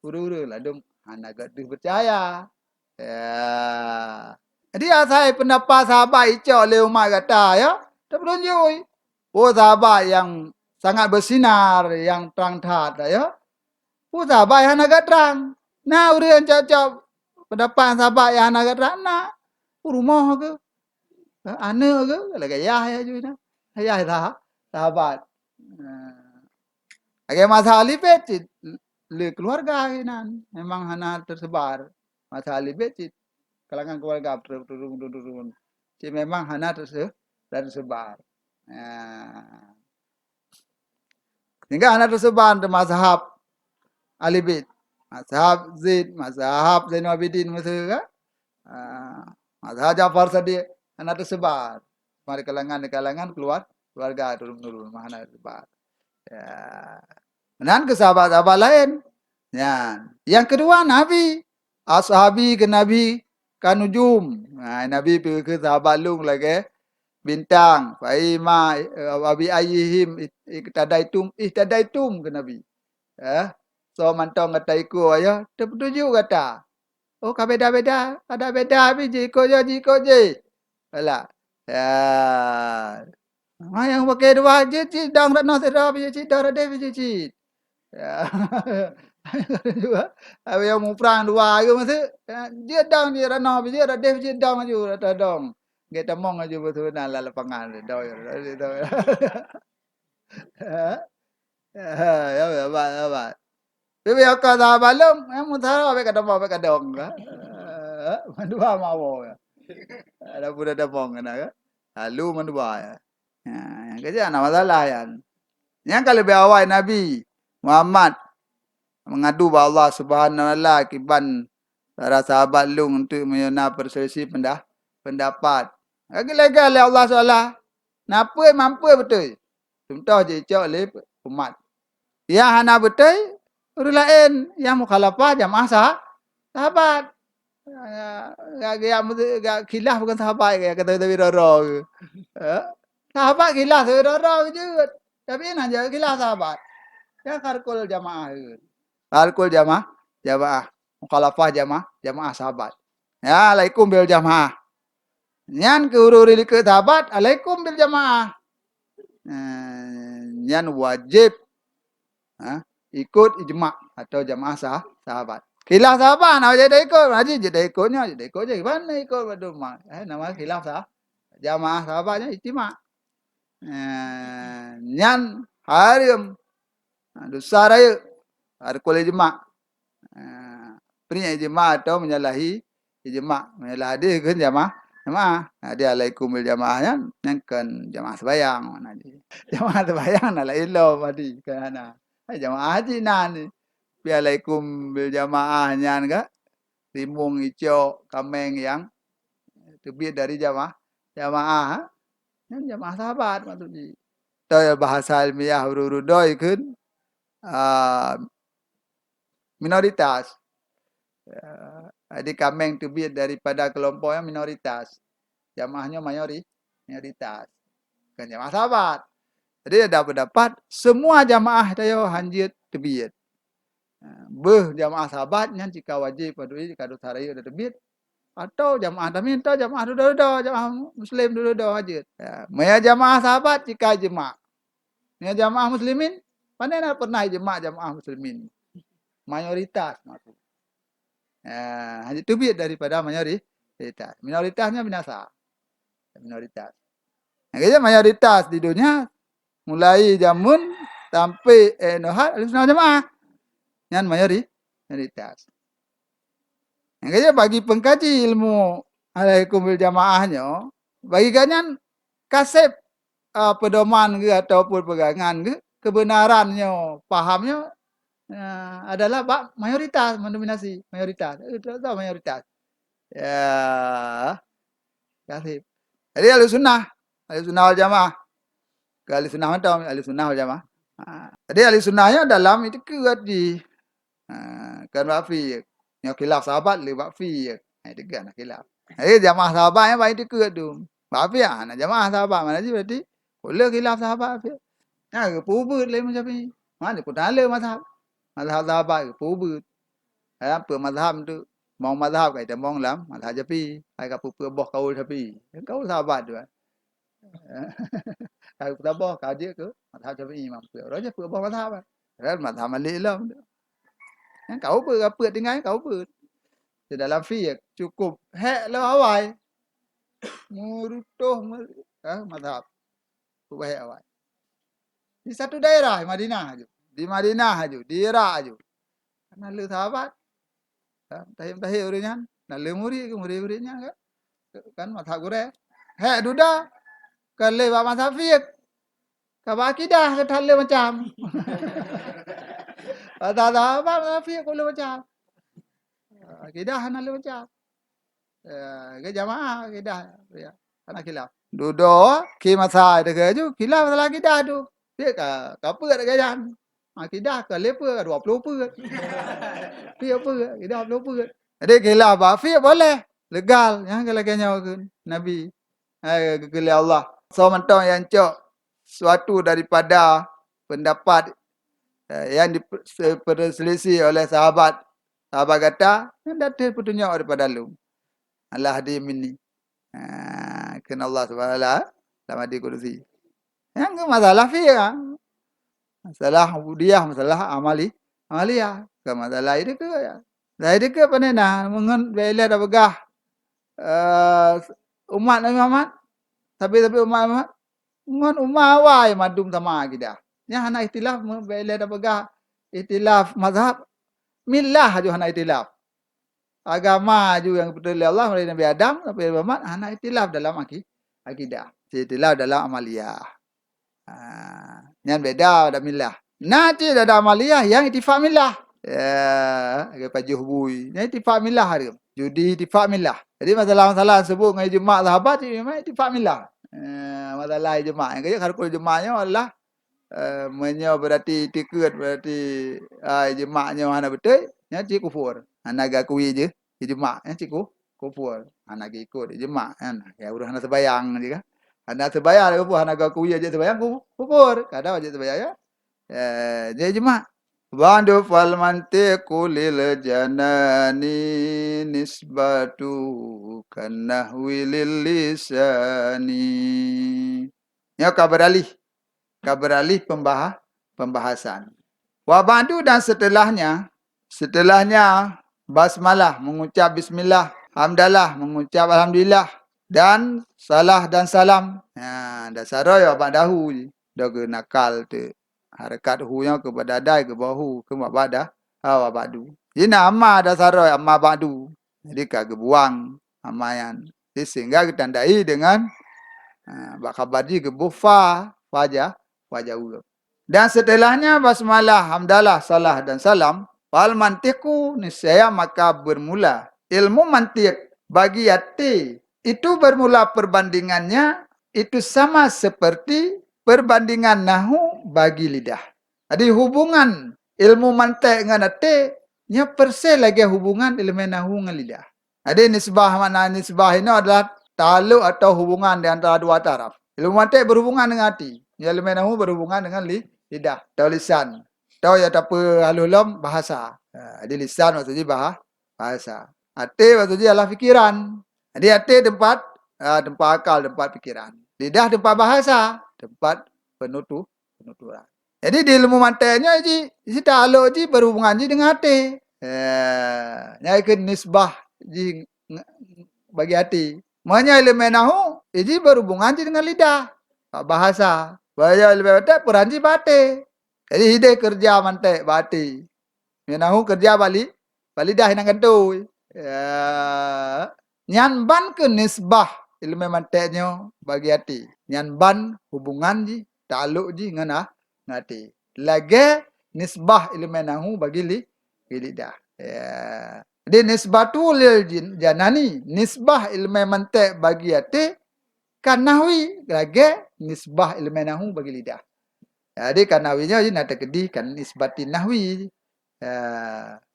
Ureueng-ureueng ladum hana gata beucahya. Ya. Jadi asai peundapat sahabat icok lé umat gata, ya. Teupeuntunjuk. Oh, sahabat nyang sangat beusinar, nyang trang that, ya. Peue sahabat nyang hana gata trang? Na ureueng cok-cok peundapat sahabat nyang hana gata trang? Na. Rumoh keuh? Aneuk keuh? Lagèe yah ya ju na. Yah sah-, sahabat. Lagèe mazhab Ahli Bait cit, le keuluwarga inan memang hana teusebar. Mazhab Ahli Bait cit kalangan keuluwarga turun-turun. Cit memang hana teuse-, teusebar. Nah. Sehingga hana teusebar di mazhab Ahli Bait. Mazhab Zaid, mazhab Zainul Abidin miseue kan? Ah, mazhab Ja'far Shadiq hana teusebar. Mari kalangan, kalangan keluar, keluarga turun-menurun, hana teusebar. Ya. Nan keu sahabat-sahabat laén. Nyan. Nyang keudua Nabi. Ashabi keu Nabi kan nujum. Ha, Nabi peugah keu sahabat lôn lagèe bintang. Fa ima, eh, wa bi ayyihim iqtadaitum, ihtadaitum keu Nabi. Eh, soe mantong gata ikot, ya, teupeutujok gata. Oh, ka beda-beda, ada beda, tapi jikot je, jikot je. Alah. Ya. Ha, nyang pakai dua, jeuet cit dong rot noe sidroe, jeuet cit dong rot deh, jeuet cit. Ya. Habis nyang muprang dua laju masuk, ya, jeuet dong jeuet rot noe, jeuet rot deh, jeuet dong laju, rot dong. Gét tamong laju beutôi na lam lapangan, doi, doi, doi. Ya, ya, sahabat, sahabat. Tapi nyang ka sahabat lom, eh, musara bèk kadong, bèk kadong, eh. Mandua mawö, ya. Ada pun ada bong kena, ya. Lalu mandua, ya. Ya, nyang keuh hana masalah, ya. Nyang ka leubeh awai Nabi Muhammad mengadu bak Allah Subhanahu wa Taala kiban para sahabat lôn untuk meunyoe na perselisih pendah-, pendapat. Lagi-lagi lé Allah Taala, na peue mampu beutôi. Contoh jicok lé umat. Nyang hana beutôi, ureueng laén nyang mukhalafah jamaah sah-, sahabat. Ya, ya, ya, ya, khilaf bukan sahabat, ya, kata Nabi Roro. Ya. Sahabat khilaf Nabi Roro jeuet. Tapi nan jeuet khilaf sahabat. Ya, kharqul jamaah. Kharqul jamaah, jamaah. Mukhalafah jamaah, jamaah sahabat. Ya, alaikum bil jamaah. Nyan keu ureueng-ureueng likot sahabat, alaikum bil jamaah. Eh, nyan wajéb, ha, ikot ijma atau jamaah sah-, sahabat. Khilaf sahabat, na wajéb dak ikot, haji jeuet dak ikot nyoe, jeuet dak ikot je, ban ikot bandum ma-, eh, nama khilaf sah-, jamaah sahabat nyan ijma. Eh, nyan hareuem. Ha, dosa rayeuk. Hareuem ijma. Ha, peue nyan ijma atau menyalahi ijma, meunyoe lam hadis kheun jamaah, jamaah. Nah, di alaikum bil jamaah nyan, nyan kon jamaah sembahyang makna jih. Jamaah sembahyang na laén lom hadis, kon hana. Hai jamaah haji nan. Pi alaikum bil jamaah nyan ka, rimueng icok kaméng nyang teubiet dari jamaah, jamaah, ha? Nyan jamaah sahabat maksud jih. Atau bahasa ilmiah ureueng-ureueng doi kheun, ah, minoritas. Ya, jadi kaméng teubiet daripada kelompok nyang minoritas. Jamaah nyoe mayori-, mayoritas. Bukan jamaah sahabat. Jadi ada pendapat, semua jamaah tayo hanjeuet teubiet. Ha, beuh jamaah sahabat nyan cika wajéb padui, cika dosa rayeuk dan teubiet. Atau jamaah tamin, atau jamaah dudoe-dudoe, jamaah muslim dudoe-dudoe hanjeuet. Ya, meunyo jamaah sahabat cika ijma. Nyan jamaah muslimin, pane na pernah ijma jamaah muslimin? Mayoritas maksud. Eh, hanya teubiet daripada mayoritas. Minoritasnya binasa. Minoritas. Nah, jadi mayoritas di dunia mulai jameun sampai, eh, nohat Ahlussunnah Jamaah. Nyan mayori-, mayoritas. Nah, jadi bagi pengkaji ilmu alaikum bil jamaah nyoe, bagi gobnyan kaseb, ah, pedoman geuh ataupun pegangan geuh, kebenaran nyoe, paham nyoe, ah, adalah bak mayoritas, mendominasi mayoritas. Eh, tahu, tahu mayoritas. Ya, kasih. Jadi ahli sunnah, ahli sunnah wal jamaah. Ke ahli sunnah mantong, ahli sunnah wal jamaah. Ha. Jadi ahli sunnah nyoe dalam itu kuat di Ha, kan bak fiqh. Nyoe khilaf sahabat le bak fiqh. Ha, itu kan khilaf. Jadi jamaah sahabat nyang bak itu kuat tu. Bak fiqh, ha, na jamaah sahabat mana ji berarti? Kula khilaf sahabat fiqh. Nah, geupeubuet lé Imam Syafi'i. Mana pun ada mazhab. Mazhab sahabat geupeubuet. Ha, apa mazhab tu? Mau mazhab kai tamong lam mazhab Syafi'i. Hai ka peuboh kaul Syafi'i. Kaul sahabat tu kan. Ka peusaboh, ka jeuet keu mazhab Syafi'i Imam Syafi'i. Roh jeuet peuboh mazhab. Padahal mazhab Malik lom tu. Kan kau pun rapet tinggai kau pun. Di dalam fiqh cukup hek lom awai. Meurutoh me-, eh, mazhab. Cukup hek awai. Di satu daerah, Madinah aju. Di Madinah aju, di Irak aju. Karena le sahabat. Kan, tahib-tahib ureueng nyan, na le murit ke murit-murit nyan kan? Kan mazhab gurée. Hek duda, kan le bak mazhab fiqh. Ka bak akidah ka that le macam. Mazhab sahabat mazhab fiqh ka le macam. Akidah hana le macam. Eh, ke jamaah akidah, ya. Hana khilaf. Dudoe, ki masa teuka ju, khilaf masalah akidah tu. Dia ka, ka peue lagée nyan. Akidah ka le peue, ka dua puluh peue. Pih peue, akidah dua puluh peue. Jadi khilaf bak fiqh boleh, legal. Nyang lagée nyoe keu Nabi. Hai, keu Allah. So mantong nyang cok suatu daripada pendapat, eh, yang dipe-, se-, diperselisih oleh sahabat, sahabat gata, nyang datang petunjuk daripada lôn. Allah di mini. Ha, kheun Allah Subhanahu wa Taala lam hadis kudusi. Nyang ke masalah fiqh, masalah ubudiyah, masalah amali, amaliyah. Ke masalah itu ke ya. Dari itu ke pandai nah, mengon bila dah peugah, eh, umat Nabi Muhammad, tapi-tapi umat Muhammad, ngon umat awai mandum sama akidah. Nyang hana ikhtilaf me-, bila dah peugah ikhtilaf mazhab, milah aju hana ikhtilaf. Agama aju nyang geupeutreun lé Allah melalui Nabi Adam sampai Nabi Muhammad hana ikhtilaf dalam aki-, akidah. Ikhtilaf dalam amaliyah. Ha, nyan beda dah milah. Na cit dah amaliyah nyang itifak milah. Ya, lagée pajoh bui. Nyang itifak milah tu. Judi itifak milah. Jadi masalah-masalah sebut ngon ijma sahabat cit memang itifak milah. Eh, masalah ijma. Nyang keuh harukul ijma nyoe adalah, eh, meunyoe berarti itikad, berarti, ah, ijma nyoe hana beutôi, nyan cit kufur. Hana geuakui je ijma, nyan cit ku-, kufur. Hana geuikot ijma, kan. Ya, ureueng hana seubayang je kan. Hana seubayang, kufur, hana geuakui je seubayang, ku-, kufur. Kadang wajéb seubayang, ya. Eh, jadi ijma. Ba'du fal mantiqu lil janani nisbatu kan nahwi lil lisani. Nyoe ka beralih, ka beralih pembaha-, pembahasan. Wa ba'du dan setelahnya, setelahnya basmalah, mengucap bismillah, hamdalah, mengucap alhamdulillah, dan salah dan salam. Ha, dasar roh ya ba'dahu ji. Dah ke nakal tu. Harekat hu nyoe keu badadai keu bahu keu ba'da, ha, wa ba'du. Jina amma dasar roh amma ba'du. Jadi ka geubuang amma nyan. Jadi sehingga geutandai dengan, ha, bak khabar jih geuboh fa, fa ja-, fa jaweueb. Dan setelahnya basmalah, hamdalah, salah dan salam, fal mantiqu niscaya maka bermula ilmu mantiq bagi até itu bermula perbandingannya itu sama seperti perbandingan nahu bagi lidah. Jadi hubungan ilmu mantiq ngon até nyoe persis lagée hubungan ileumé nahu ngon lidah. Jadi nisbah makna nisbah inoe adalah taluk atau hubungan di antara dua taraf. Ilmu mantiq berhubungan dengan até, ileumé nahu berhubungan dengan li-, lidah atau lisan. Atau ya tapi halus lom bahasa. Ha, jadi lisan maksud jih bah-, bahasa. Até maksud jih adalah fikiran. Jadi até tempat, ah, tempat akal, tempat fikiran. Lidah tempat bahasa, tempat penutu-, penuturan. Jadi di ilmu mantiq nyoe ji, ji taluk ji berhubungan ji dengan até. Eh, nyan keuh nisbah ji nge-, bagi até. Meunyoe ileumé nahu, ji berhubungan ji dengan lidah. Bahasa. Meunyoe ileumé mantiq, peran ji bak até. Jadi hideh keureuja mantiq bak até. Meunyoe nahu keureuja bak li-, bak lidah inan gantôi. Ya. Nyan ban keuh nisbah ileumé mantiq nyoe bagi até. Nyan ban hubungan jih, taluk jih ngon a-, ngon até. Lagée nisbah ileumèe nahu bagi li-, bagi lidah. Ya. Jadi nisbatu lil jin-, janani, nisbah ileumèe mantek bagi até, kan nahwi lagèe nisbah ileumèe nahu bagi lidah. Jadi kan nahwi nyoe jih na teukeudi kan nisbati nahwi. Ya.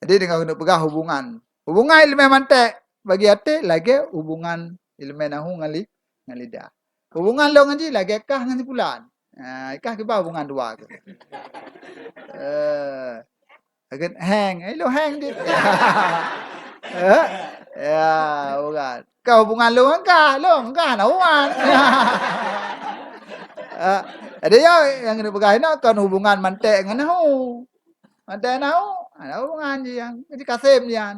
Jadi deungon keuneuk peugah hubungan. Hubungan ileumèe mantek bagi até lagèe hubungan ileumèe nahu ngon li-, ngon lidah. Hubungan lôn ngon jih lagèe kah ngon si pulan. Ha, kah kiban hubungan dua tu. Eh, lagèe heng, eh, lôn heng jih. Eh, ya, bukan. Kah hubungan lôn ngon kah, lôn ngon kah na hubungan. Eh, jadi ya, nyang keuneuk peugah inoe kon hubungan mantek ngon nahu. Mantek nahu, ada hubungan jih nyan. Jadi kasem jih nyan.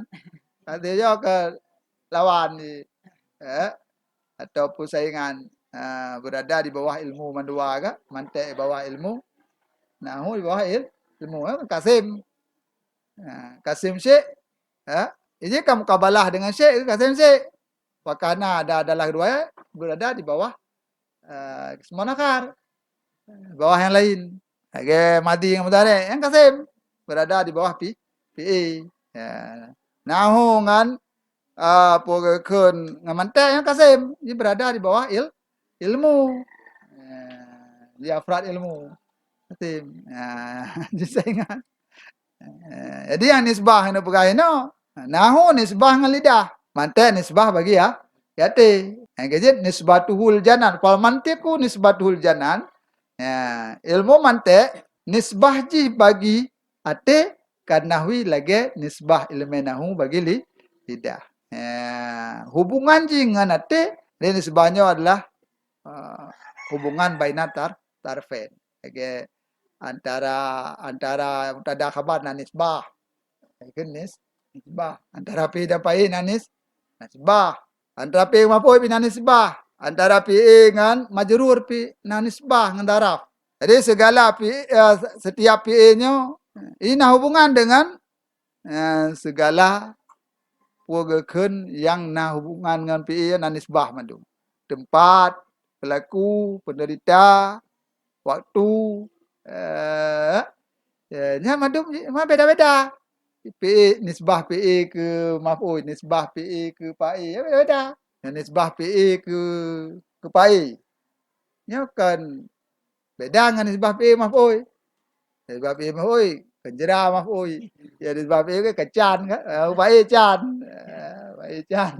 Kasem jih ke lawan jih. Eh, atau persaingan, ah, berada di bawah ilmu mandua ke, mantek di bawah ilmu, nahu di bawah il-, ilmu, eh, kasem. Ah, kasem syek, eh, jadi kan mukabalah dengan syek, kasem syek. Pakana ada adalah kedua, eh, berada di bawah, eh, ismun akhar. Bawah yang lain. Lagèe madi ngon mudhari', nyang kasem berada di bawah fi-, fi'il. Ya. Nahu ngon, ah, peue geukheun ngon mantek nyang kasem, jih berada di bawah il-, ilmu. Ya, di afrad ilmu. Kasem. Ya, jih saya ingat. Eh, jadi nyang nisbah nyang peugah inoe, nahu nisbah ngon lidah, mantek nisbah bagi ya, até. Nyang keujeuet nisbatuhul janan, fal mantiqu nisbatuhul janan. Ya, ilmu mantek nisbah jih bagi até kan nahwi lagèe nisbah ileumèe nahu bagi li-, lidah. Ya, hubungan jih ngon até, jadi nisbah nyoe adalah, eh, hubungan baina tar-, tarfain. Lagèe antara, antara mubtada khabar na nisbah. Itu nis-, nisbah. Antara fi'il dan fa'il na nis-, nisbah. Antara fi'il maf'ul pih na nisbah. Antara fi'il ngon majrur pih na nisbah ngon daraf. Jadi segala fi'il, eh, setiap fi'il nyoe, ina hubungan dengan, eh, segala peue geukheun nyang na hubungan ngon fi'il na nisbah mandum. Teumpat, pelaku, penderita, waktu, eh, eh, nyan mandum ma beda-beda. Fi'il, nisbah fi'il keu maf'ul, nisbah fi'il keu fa'il, ya beda-beda. Nyan nisbah fi'il keu, keu fa'il. Nyoe kan beda ngon nisbah fi'il maf'ul. Nisbah fi'il maf'ul, keujra maf'ul. Ya, nisbah fi'il ke keu can kan? Eh, fa'il can. Eh, fa'il can.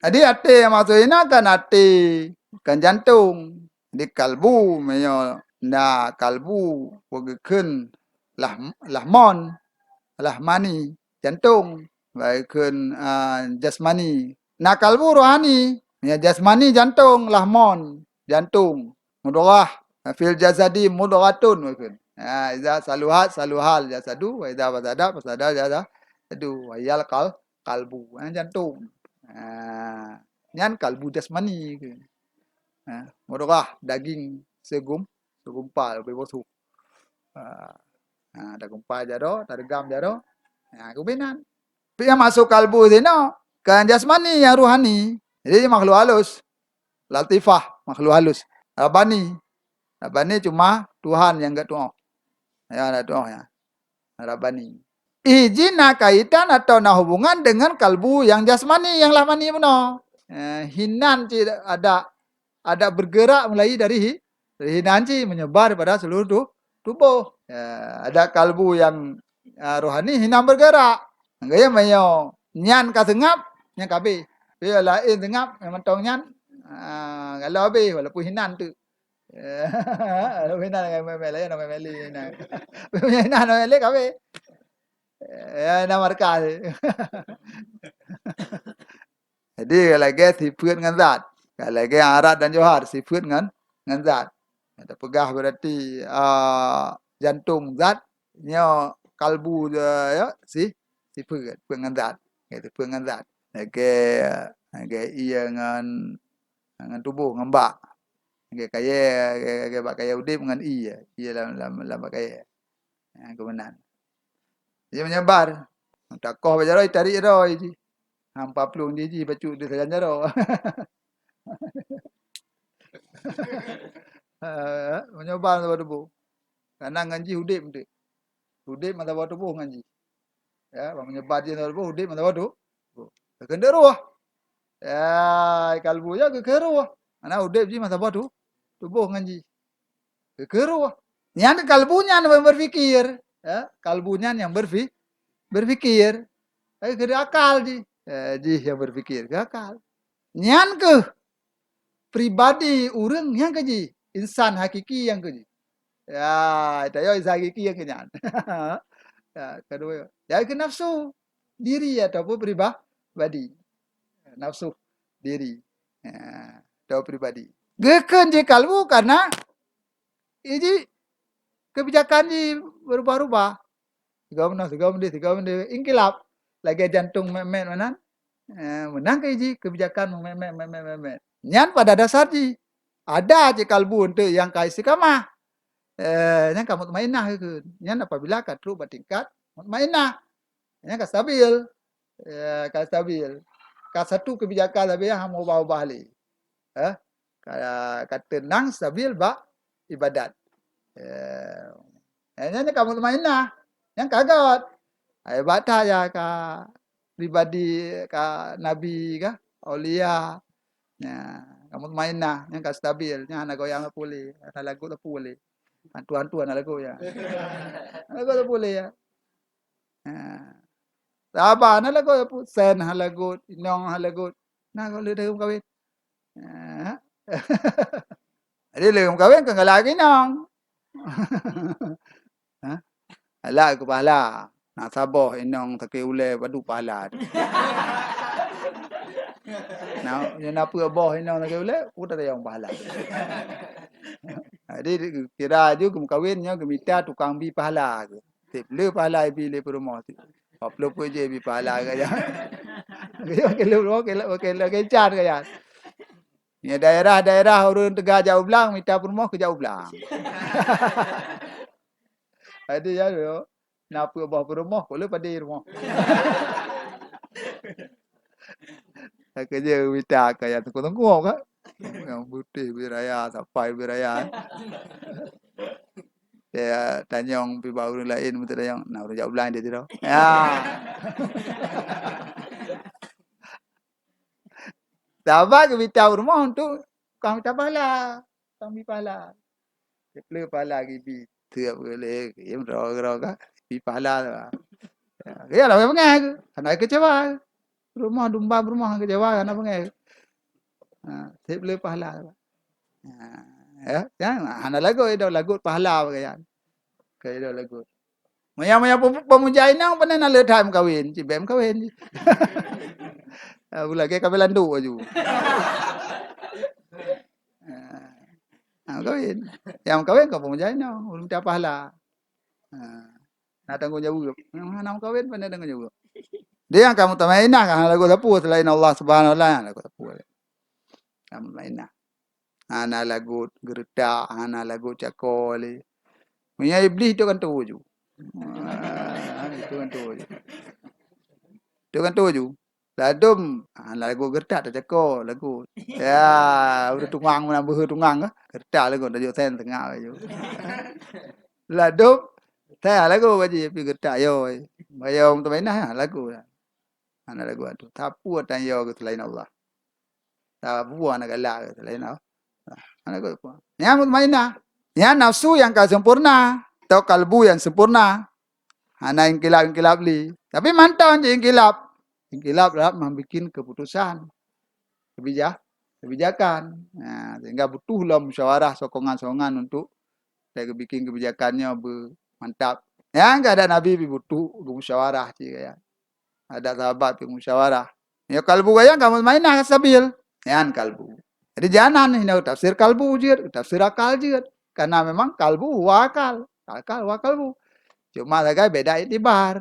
Jadi até nyang maksud ina kan até, kan jantong. Jadi kalbu, meunyoe na kalbu, peue geukheun lah-, lahmon, lahmani, jantong. Bah geukheun, ah, jasmani. Na kalbu rohani, meunyoe jasmani jantong, lahmon, jantong. Mudghah, fil jasadi mudghatun, bah geukheun. Ha, iza saluhat, saluhal jasadu, wa iza fasadat, fasadal jasadu, wa hiyal qal-, qalbu, ha, jantong. Ha, nyan kalbu jasmani. Ha, mudghah, daging segum-, segumpal, leubeh boh su. Ha, ha, tagumpal jaroe, tareugam jaroe. Ha, keubinan. Tapi nyang maksud kalbu sinoe, kan jasmani, nyang ruhani. Jadi makhluk halus. Latifah, makhluk halus. Rabbani. Rabbani cuma Tuhan nyang geutuoh. Ya, geutuoh ya. Rabbani. Ih jih na kaitan atau na hubungan dengan kalbu nyang jasmani, nyang lahmani bunoe. Eh, hinan cit ada, ada bergerak mulai dari hi-, dari hinan cit menyebar pada seluruh tu-, tuboh. Ya, ada kalbu nyang, ah, rohani hinan bergerak. Gaya meunyoe nyan ka seungab, nyan ka habéh. Tapi laén seungab, nyang mantong nyan, ah, galak habéh walaupun hinan tu. Walaupun hinan ngon mé-mé laén, mé-mé lé hinan. Hinan mé-mé lé ka habéh. Ya, hinan markah. Jadi, lagèe sifeuet ngon zat. Lagèe arat dan johar, sifeuet ngon, ngon zat. Tapeugah berarti, ah, jantong zat, nyoe kalbu, eh, ya, si, sifeuet, sifeuet ngon zat. Ya, sifeuet ngon zat. Lagèe, lagèe ie ngon, ngon tuboh, ngon bak. Lagèe kayèe, lagèe, lagèe bak kayèe udép ngon ie, ie lam, lam, lam bak kayèe. Ha, keuh meunan. Jadi menyebar. Takoh bak jaroe, tarik jaroe jih. Hampa plueng jih, jih bacut di sajan jaroe. Ha, menyebar saboh tuboh. Karena ngon jih udeb meunteuek. Udeb meusaboh tuboh ngon jih. Ya, bak meunyebat jih meusaboh tuboh, udeb meusaboh tu-, tuboh. Keukeue roh. Ya, kalbu nyan keukeue roh. Karena udeb jih meusaboh tu-, tuboh ngon jih. Keukeue roh. Nyan kalbu nyan nyang berpikir, ya, kalbu nyan nyang berfi-, berpikir. Tapi keukeue akal jih. Eh, jih nyang berpikir, keu akal. Nyan keuh pribadi ureuëng nyang keuh jih, insan hakiki nyang keuh jih. Ya, tanyoe insan hakiki nyang keuh nyan. Ya, kedua, jadi keu nafsu diri ataupun pribadi. Nafsu diri. Ya, atau pribadi. Geukheun jih kalbu karena iji kebijakan jih berubah-ubah. Sigoe meunoe, sigoe meudeh, sigoe meudeh. Inkilab. Lagée jantong meumet-met meunan. Eh, meunan keuh jih kebijakan meumet-met, meumet-met, meumet-met. Nyan pada dasar jih. Ada cit kalbu eunteuk nyang ka istiqamah. Eh, nyan ka mutmainnah geukheun. Nyan apabila ka trok bak tingkat mutmainnah. Nyan ka stabil. Ya, ka stabil. Ka satu kebijakan sabe nyang hana ubah-ubah lé. Eh, ka, ka teunang stabil bak ibadat. Ya. Eh, nyan ka mutmainnah. Nyan ka göt. Ai, bak that ya ka pribadi, ka nabi ka, aulia. Ya, ka mutmainnah, nyan ka stabil, nyan hana goyang sapeue lé, hana lagot sapeue lé. Hantu-hantu hana lagot ya. Hana lagot sapeue lé ya. Ha. Saba hana lagot, sen hana lagot, inong hana lagot. Na goh lheueh deuh meukawen. Ha. Jadi lheueh meukawen kan galak inong. Ha? Galak keu pahala. Na saboh inong sakét ulée padub pahala tu. Na, na peuet boh inong sakét ulée, peue tatanyong pahala. Jadi kira aju geumeukawen nyoe geumita tukang bi pahala. Tiep le pahala ibi lé peurumoh. Empat puluh peuet je ibi pahala gaya. Gaya ke lu ke lu ke lu ke jan gaya. Ni daerah-daerah ureuëng teuga jak u blang mita peurumoh keu jak u blang. Jadi ya lo. Na peuet boh peurumoh, peue le padé rumoh. Ka keujeuet mita ka nyang teungku-teungku ka. Nyang putéh bit raya, sapai bit raya. Ya, tanyong pi bak ureuëng laén, beutôi tanyong, na ureuëng jak u blang dia tu. Ya. Saban geumita u rumoh untuk tukang mita pahala, tukang bi pahala. Sipleu pahala gibi, tiep keu lé, im droe-droe ka, bi pahala tu. Ya, ya lah, beungèh tu. Hana keucewa. Rumoh dumba rumoh keucewa, hana beungèh. Ha, sipleu pahala tu. Ha, ya, ya, hana lagot, lagot pahala bak nyan. Keu lagot. Meunyo, meunyo pe-, peumuja inong, pane na le that meukawen, cit bèk meukawen. Ah, lagèe ka beulandok aju. Ah, meukawen. Nyang meukawen kon peumuja inong, ureueng mita pahala. Ah, na tanggong jaweueb. Nyang hana meukawen pane tanggong jaweueb. Dia nyang ka mutmainnah, ka hana lagot sapeue selain Allah Subhanahu wa Taala, hana lagot sapeue. Ka mutmainnah. Hana lagot geureutak, hana lagot cako lé. Meunyo Iblih tu kan tu ju. Ah, tu kan tu ju. Tu kan tu ju. Ladom, hana lagot geureutak tacako, lagot. Ya, udah tungang meunan beuhe tungang ka. Geureutak lagot tajok sen tengah ju. Ladom, saya lagot gaji pi geureutak yo. Bayong tu mainah lagot. Hana lagot tu. Sapeue tan yo selain Allah. Sapeue hana galak selain Allah. Hana lagot. Nyan mutmainnah. Nyan nafsu nyang ka sempurna atau kalbu nyang sempurna. Hana inkilab-inkilab lé. Tapi mantong jih inkilab. Inkilab dalam membikin keputusan. Kebija-, kebijakan. Nah, sehingga butuh lom musyawarah sokongan-sokongan untuk bikin kebijakan nyoe beu mantap. Nyang keuadaan Nabi pih butuh geumusyawarah cit gaya. Ada sahabat pih musyawarah. Ya kalbu gaya ka mutmainnah ka stabil. Nyan kalbu. Jadi jangan hina tafsir kalbu jeuet, tafsir akal jeuet. Karena memang kalbu huwa akal. Akal huwa kalbu. Cuma sagai beda iktibar.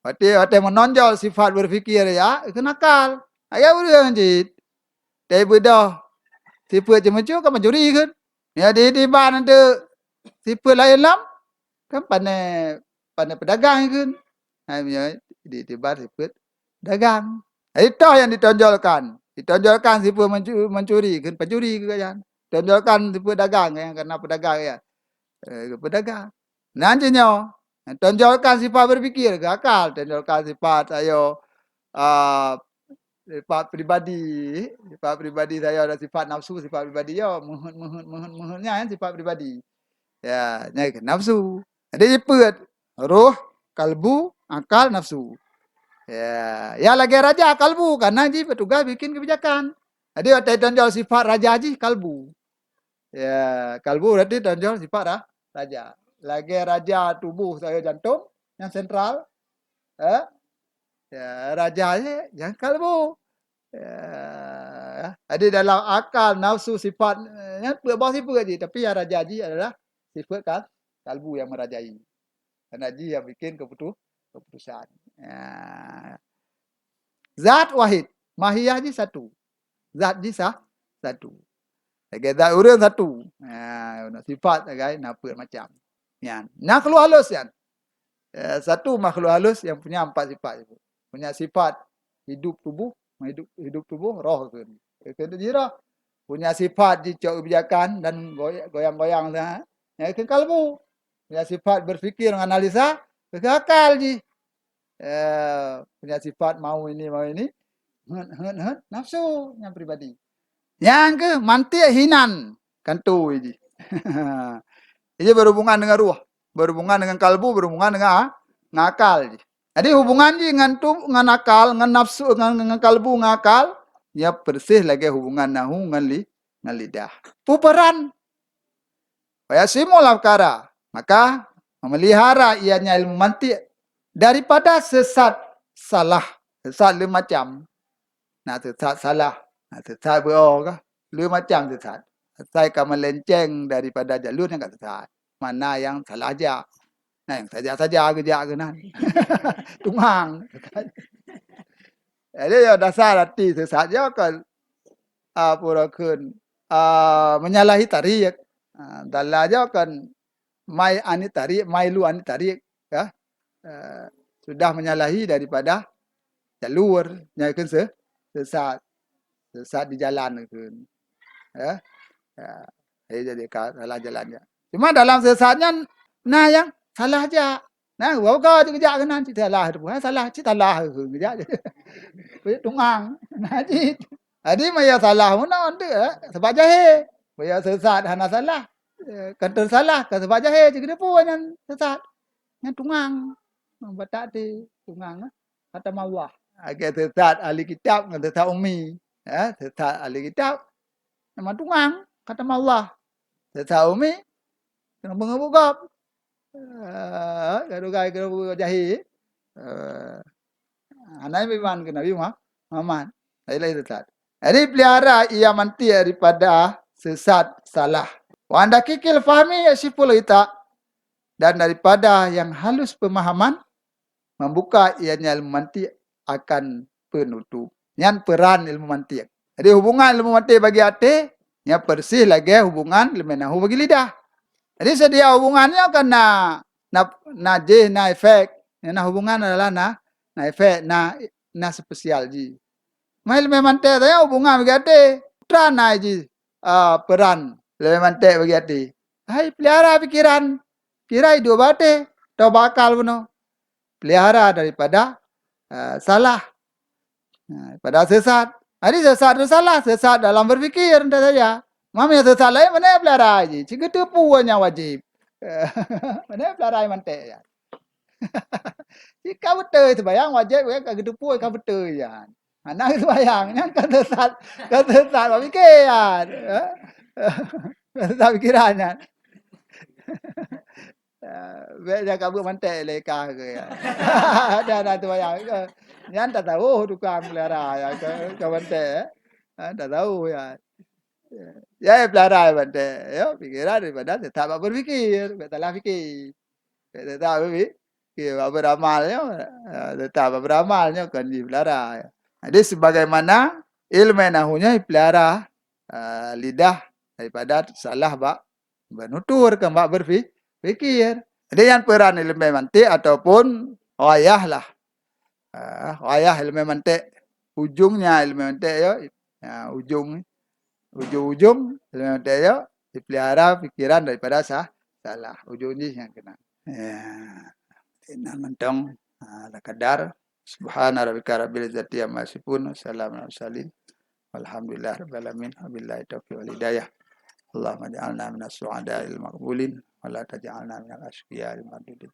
Watèe, watèe meunonjol sifat berpikir ya, keunan akal. Lagèe ureueng cit. Tapi beudôh sifat ceumeucue ka mencuri kheun. Ya di, di ban ada sifat lain lam, kan pane, pane pedagang kheun. Ha, ya, di, di ban sifat dagang. Itu yang ditonjolkan. Ditonjolkan sifat mencu-, mencuri kheun, pencuri kheun kan. Tonjolkan sifat dagang yang karena pedagang ya. Eh, pedagang. Nan jih nyoe, tonjolkan sifat berpikir keu akal, tonjolkan sifat sayoe, ah, sifat pribadi, sifat pribadi sayoe dan sifat nafsu, sifat pribadi nyoe, meuheuet, meuheuet, meuheuet, meuheuet nyan sifat pribadi. Ya, nyan keuh nafsu. Jadi jipeuet, roh, kalbu, akal, nafsu. Ya, ya lagèe raja kalbu, karena jih petugas bikin kebijakan. Jadi watèe tonjol sifat raja jih kalbu. Ya, kalbu berarti tonjol sifat ra-, raja. Lagèe raja tuboh sayoe jantong, nyang sentral. Eh? Ya, raja jih nyang kalbu. Ya. Jadi dalam akal, nafsu, sifat, eh, nyan peuet boh sifat jih, tapi nyang raja jih adalah sifat kal-, kalbu nyang merajai. Karena jih nyang bikin keputu-, keputusan. Ya. Zat wahid, mahiyah jih satu. Zat jih sa-, satu. Lagèe zat ureueng satu. Ha, sifat sagai na peuet macam. Nyan, makhluk halus nyan. Eh, satu makhluk halus yang punya empat sifat. Punya sifat hidup tubuh, hidup, hidup tubuh, roh kheun. Kheun jih roh. Punya sifat jicok kebijakan dan goy-, goyang-goyang, ha. Nyan kheun kalbu. Punya sifat berpikir, menganalisa, kheun akal jih. Eh, punya sifat mau ini, mau ini. Heuet, heuet, heuet, nafsu nyang pribadi. Nyang keuh mantiq hinan kantô jih. Jadi berhubungan dengan ruh, berhubungan dengan kalbu, berhubungan dengan, dengan akal jih. Jadi hubungan jih ngan tu, ngan akal, ngan nafsu, ngan, ngan kalbu, ngan akal, ya persis lagèe hubungan nahu ngan li, ngan lidah. Peue peran? Wa yasimul afkara, maka memelihara ianya ilmu mantiq daripada sesat salah, sesat lé macam. Na sesat salah, na sesat beuo kah, lé macam sesat. Asai ka melenceng daripada jalur nyang ka sesat. Mana nyang salah jak. Na nyang saja-saja geujak keunan. Tungang. Jadi ya dasar arti sesat ya kan, ah, pura kheun, ah, menyalahi tarik. Ah, dalla ja kan mai anit tarik, mailu anit tarik, ya. Eh, sudah menyalahi daripada jalur, nyan kheun se-, sesat. Sesat di jalan kheun. Ya. Ya. Jadi ka salah jalan ja. Cuma dalam sesat nyan na nyang salah jak. Nah, geuwoe-woe jih geujak keunan cit salah teupeue, ha, salah cit salah kheun geujak. Tungang. Nah, cit. Jadi meunyo salah meunan tu, eh, sabab jahé. Meunyo sesat hana salah, eh, kan teusalah, kan sabab jahé cit geuteupeue nyan sesat. Nyan tungang. Batak di tungang, eh. Kata Allah. Agak sesat ahli kitab ngon sesat umi. Eh, sesat ahli kitab memang tungang, kata Allah. Sesat umi kena beungeubugop. Eh, gadogai keu jahé. Eh, hana iman keu Nabi Muha-, Muhammad. Lain-lain sesat. Jadi pelihara ia mantiq daripada sesat salah. Wa an daqiqil fahmi yaksyiful ghita, dan daripada yang halus pemahaman membuka ianya ilmu mantiq akan penutup. Nyan peran ilmu mantiq. Jadi hubungan ilmu mantiq bagi até, nyan persis lagèe hubungan ileumèe nahu bagi lidah. Jadi setiap hubungan nyoe kan na, na, na jih, na efek. Nyan na hubungan adalah na, na efek, na, na spesial jih. Mah ileumèe mantiq tanya hubungan bagi até. Peran na jih, ah, peran ileumèe mantiq bagi até. Hai pelihara pikiran. Kira idup bak até, atau bak akal bunoe. Pelihara daripada, ah, salah. Nah, pada sesat. Jadi sesat tu salah, sesat dalam berpikir entah saja. Mami sesat lain mana pelihara jih. Cik geuteupeue nyang wajib. Mana pelihara mantek ya. Jika beutôi sembahyang wajib ka geuteupeue ka beutôi ya. Hana sembahyang nyan ka sesat, ka sesat bak pikiran. Eh? Ka sesat pikiran nyan. Eh, bèk jak ka beuet mantek lé ka ke ya. Dah, dah sembahyang ke. Nyan tak tahu tukang pelihara ya ke, ke mantek. Eh? Ha, tak tahu ya. Ya, ya pelihara mantek. Ya, pikiran daripada sesat bak berpikir, bèk salah fikir. Bèk sesat berpikir. Okey, bak beramal nyoe, eh, tetap bak beramal nyoe kon jipelihara. Jadi sebagaimana ileumèe nahu nyoe ipelihara, eh, lidah daripada salah bak beunutur, kon bak berfi-, fikir. Jadi nyan peran ileumèe mantik ataupun ghayah lah. Eh, ghayah ileumèe mantik, ujungnya ileumèe mantik nyoe, ya, ujung, ujung-ujung ileumèe mantik nyoe ipelihara pikiran daripada sa-, salah. Ujung jih nyan keunan. Ya, inan mantong, ha, ala kadar. Subhana rabbika rabbil izzati amma yasifun. Wassalamun alal mursalin. Walhamdulillahi rabbil alamin. Wabillahi taufiq wal hidayah. Allahumma ja'alna minas suhada'il maqbulin. Wa la taj'alna minal asyqiya'il mardudin.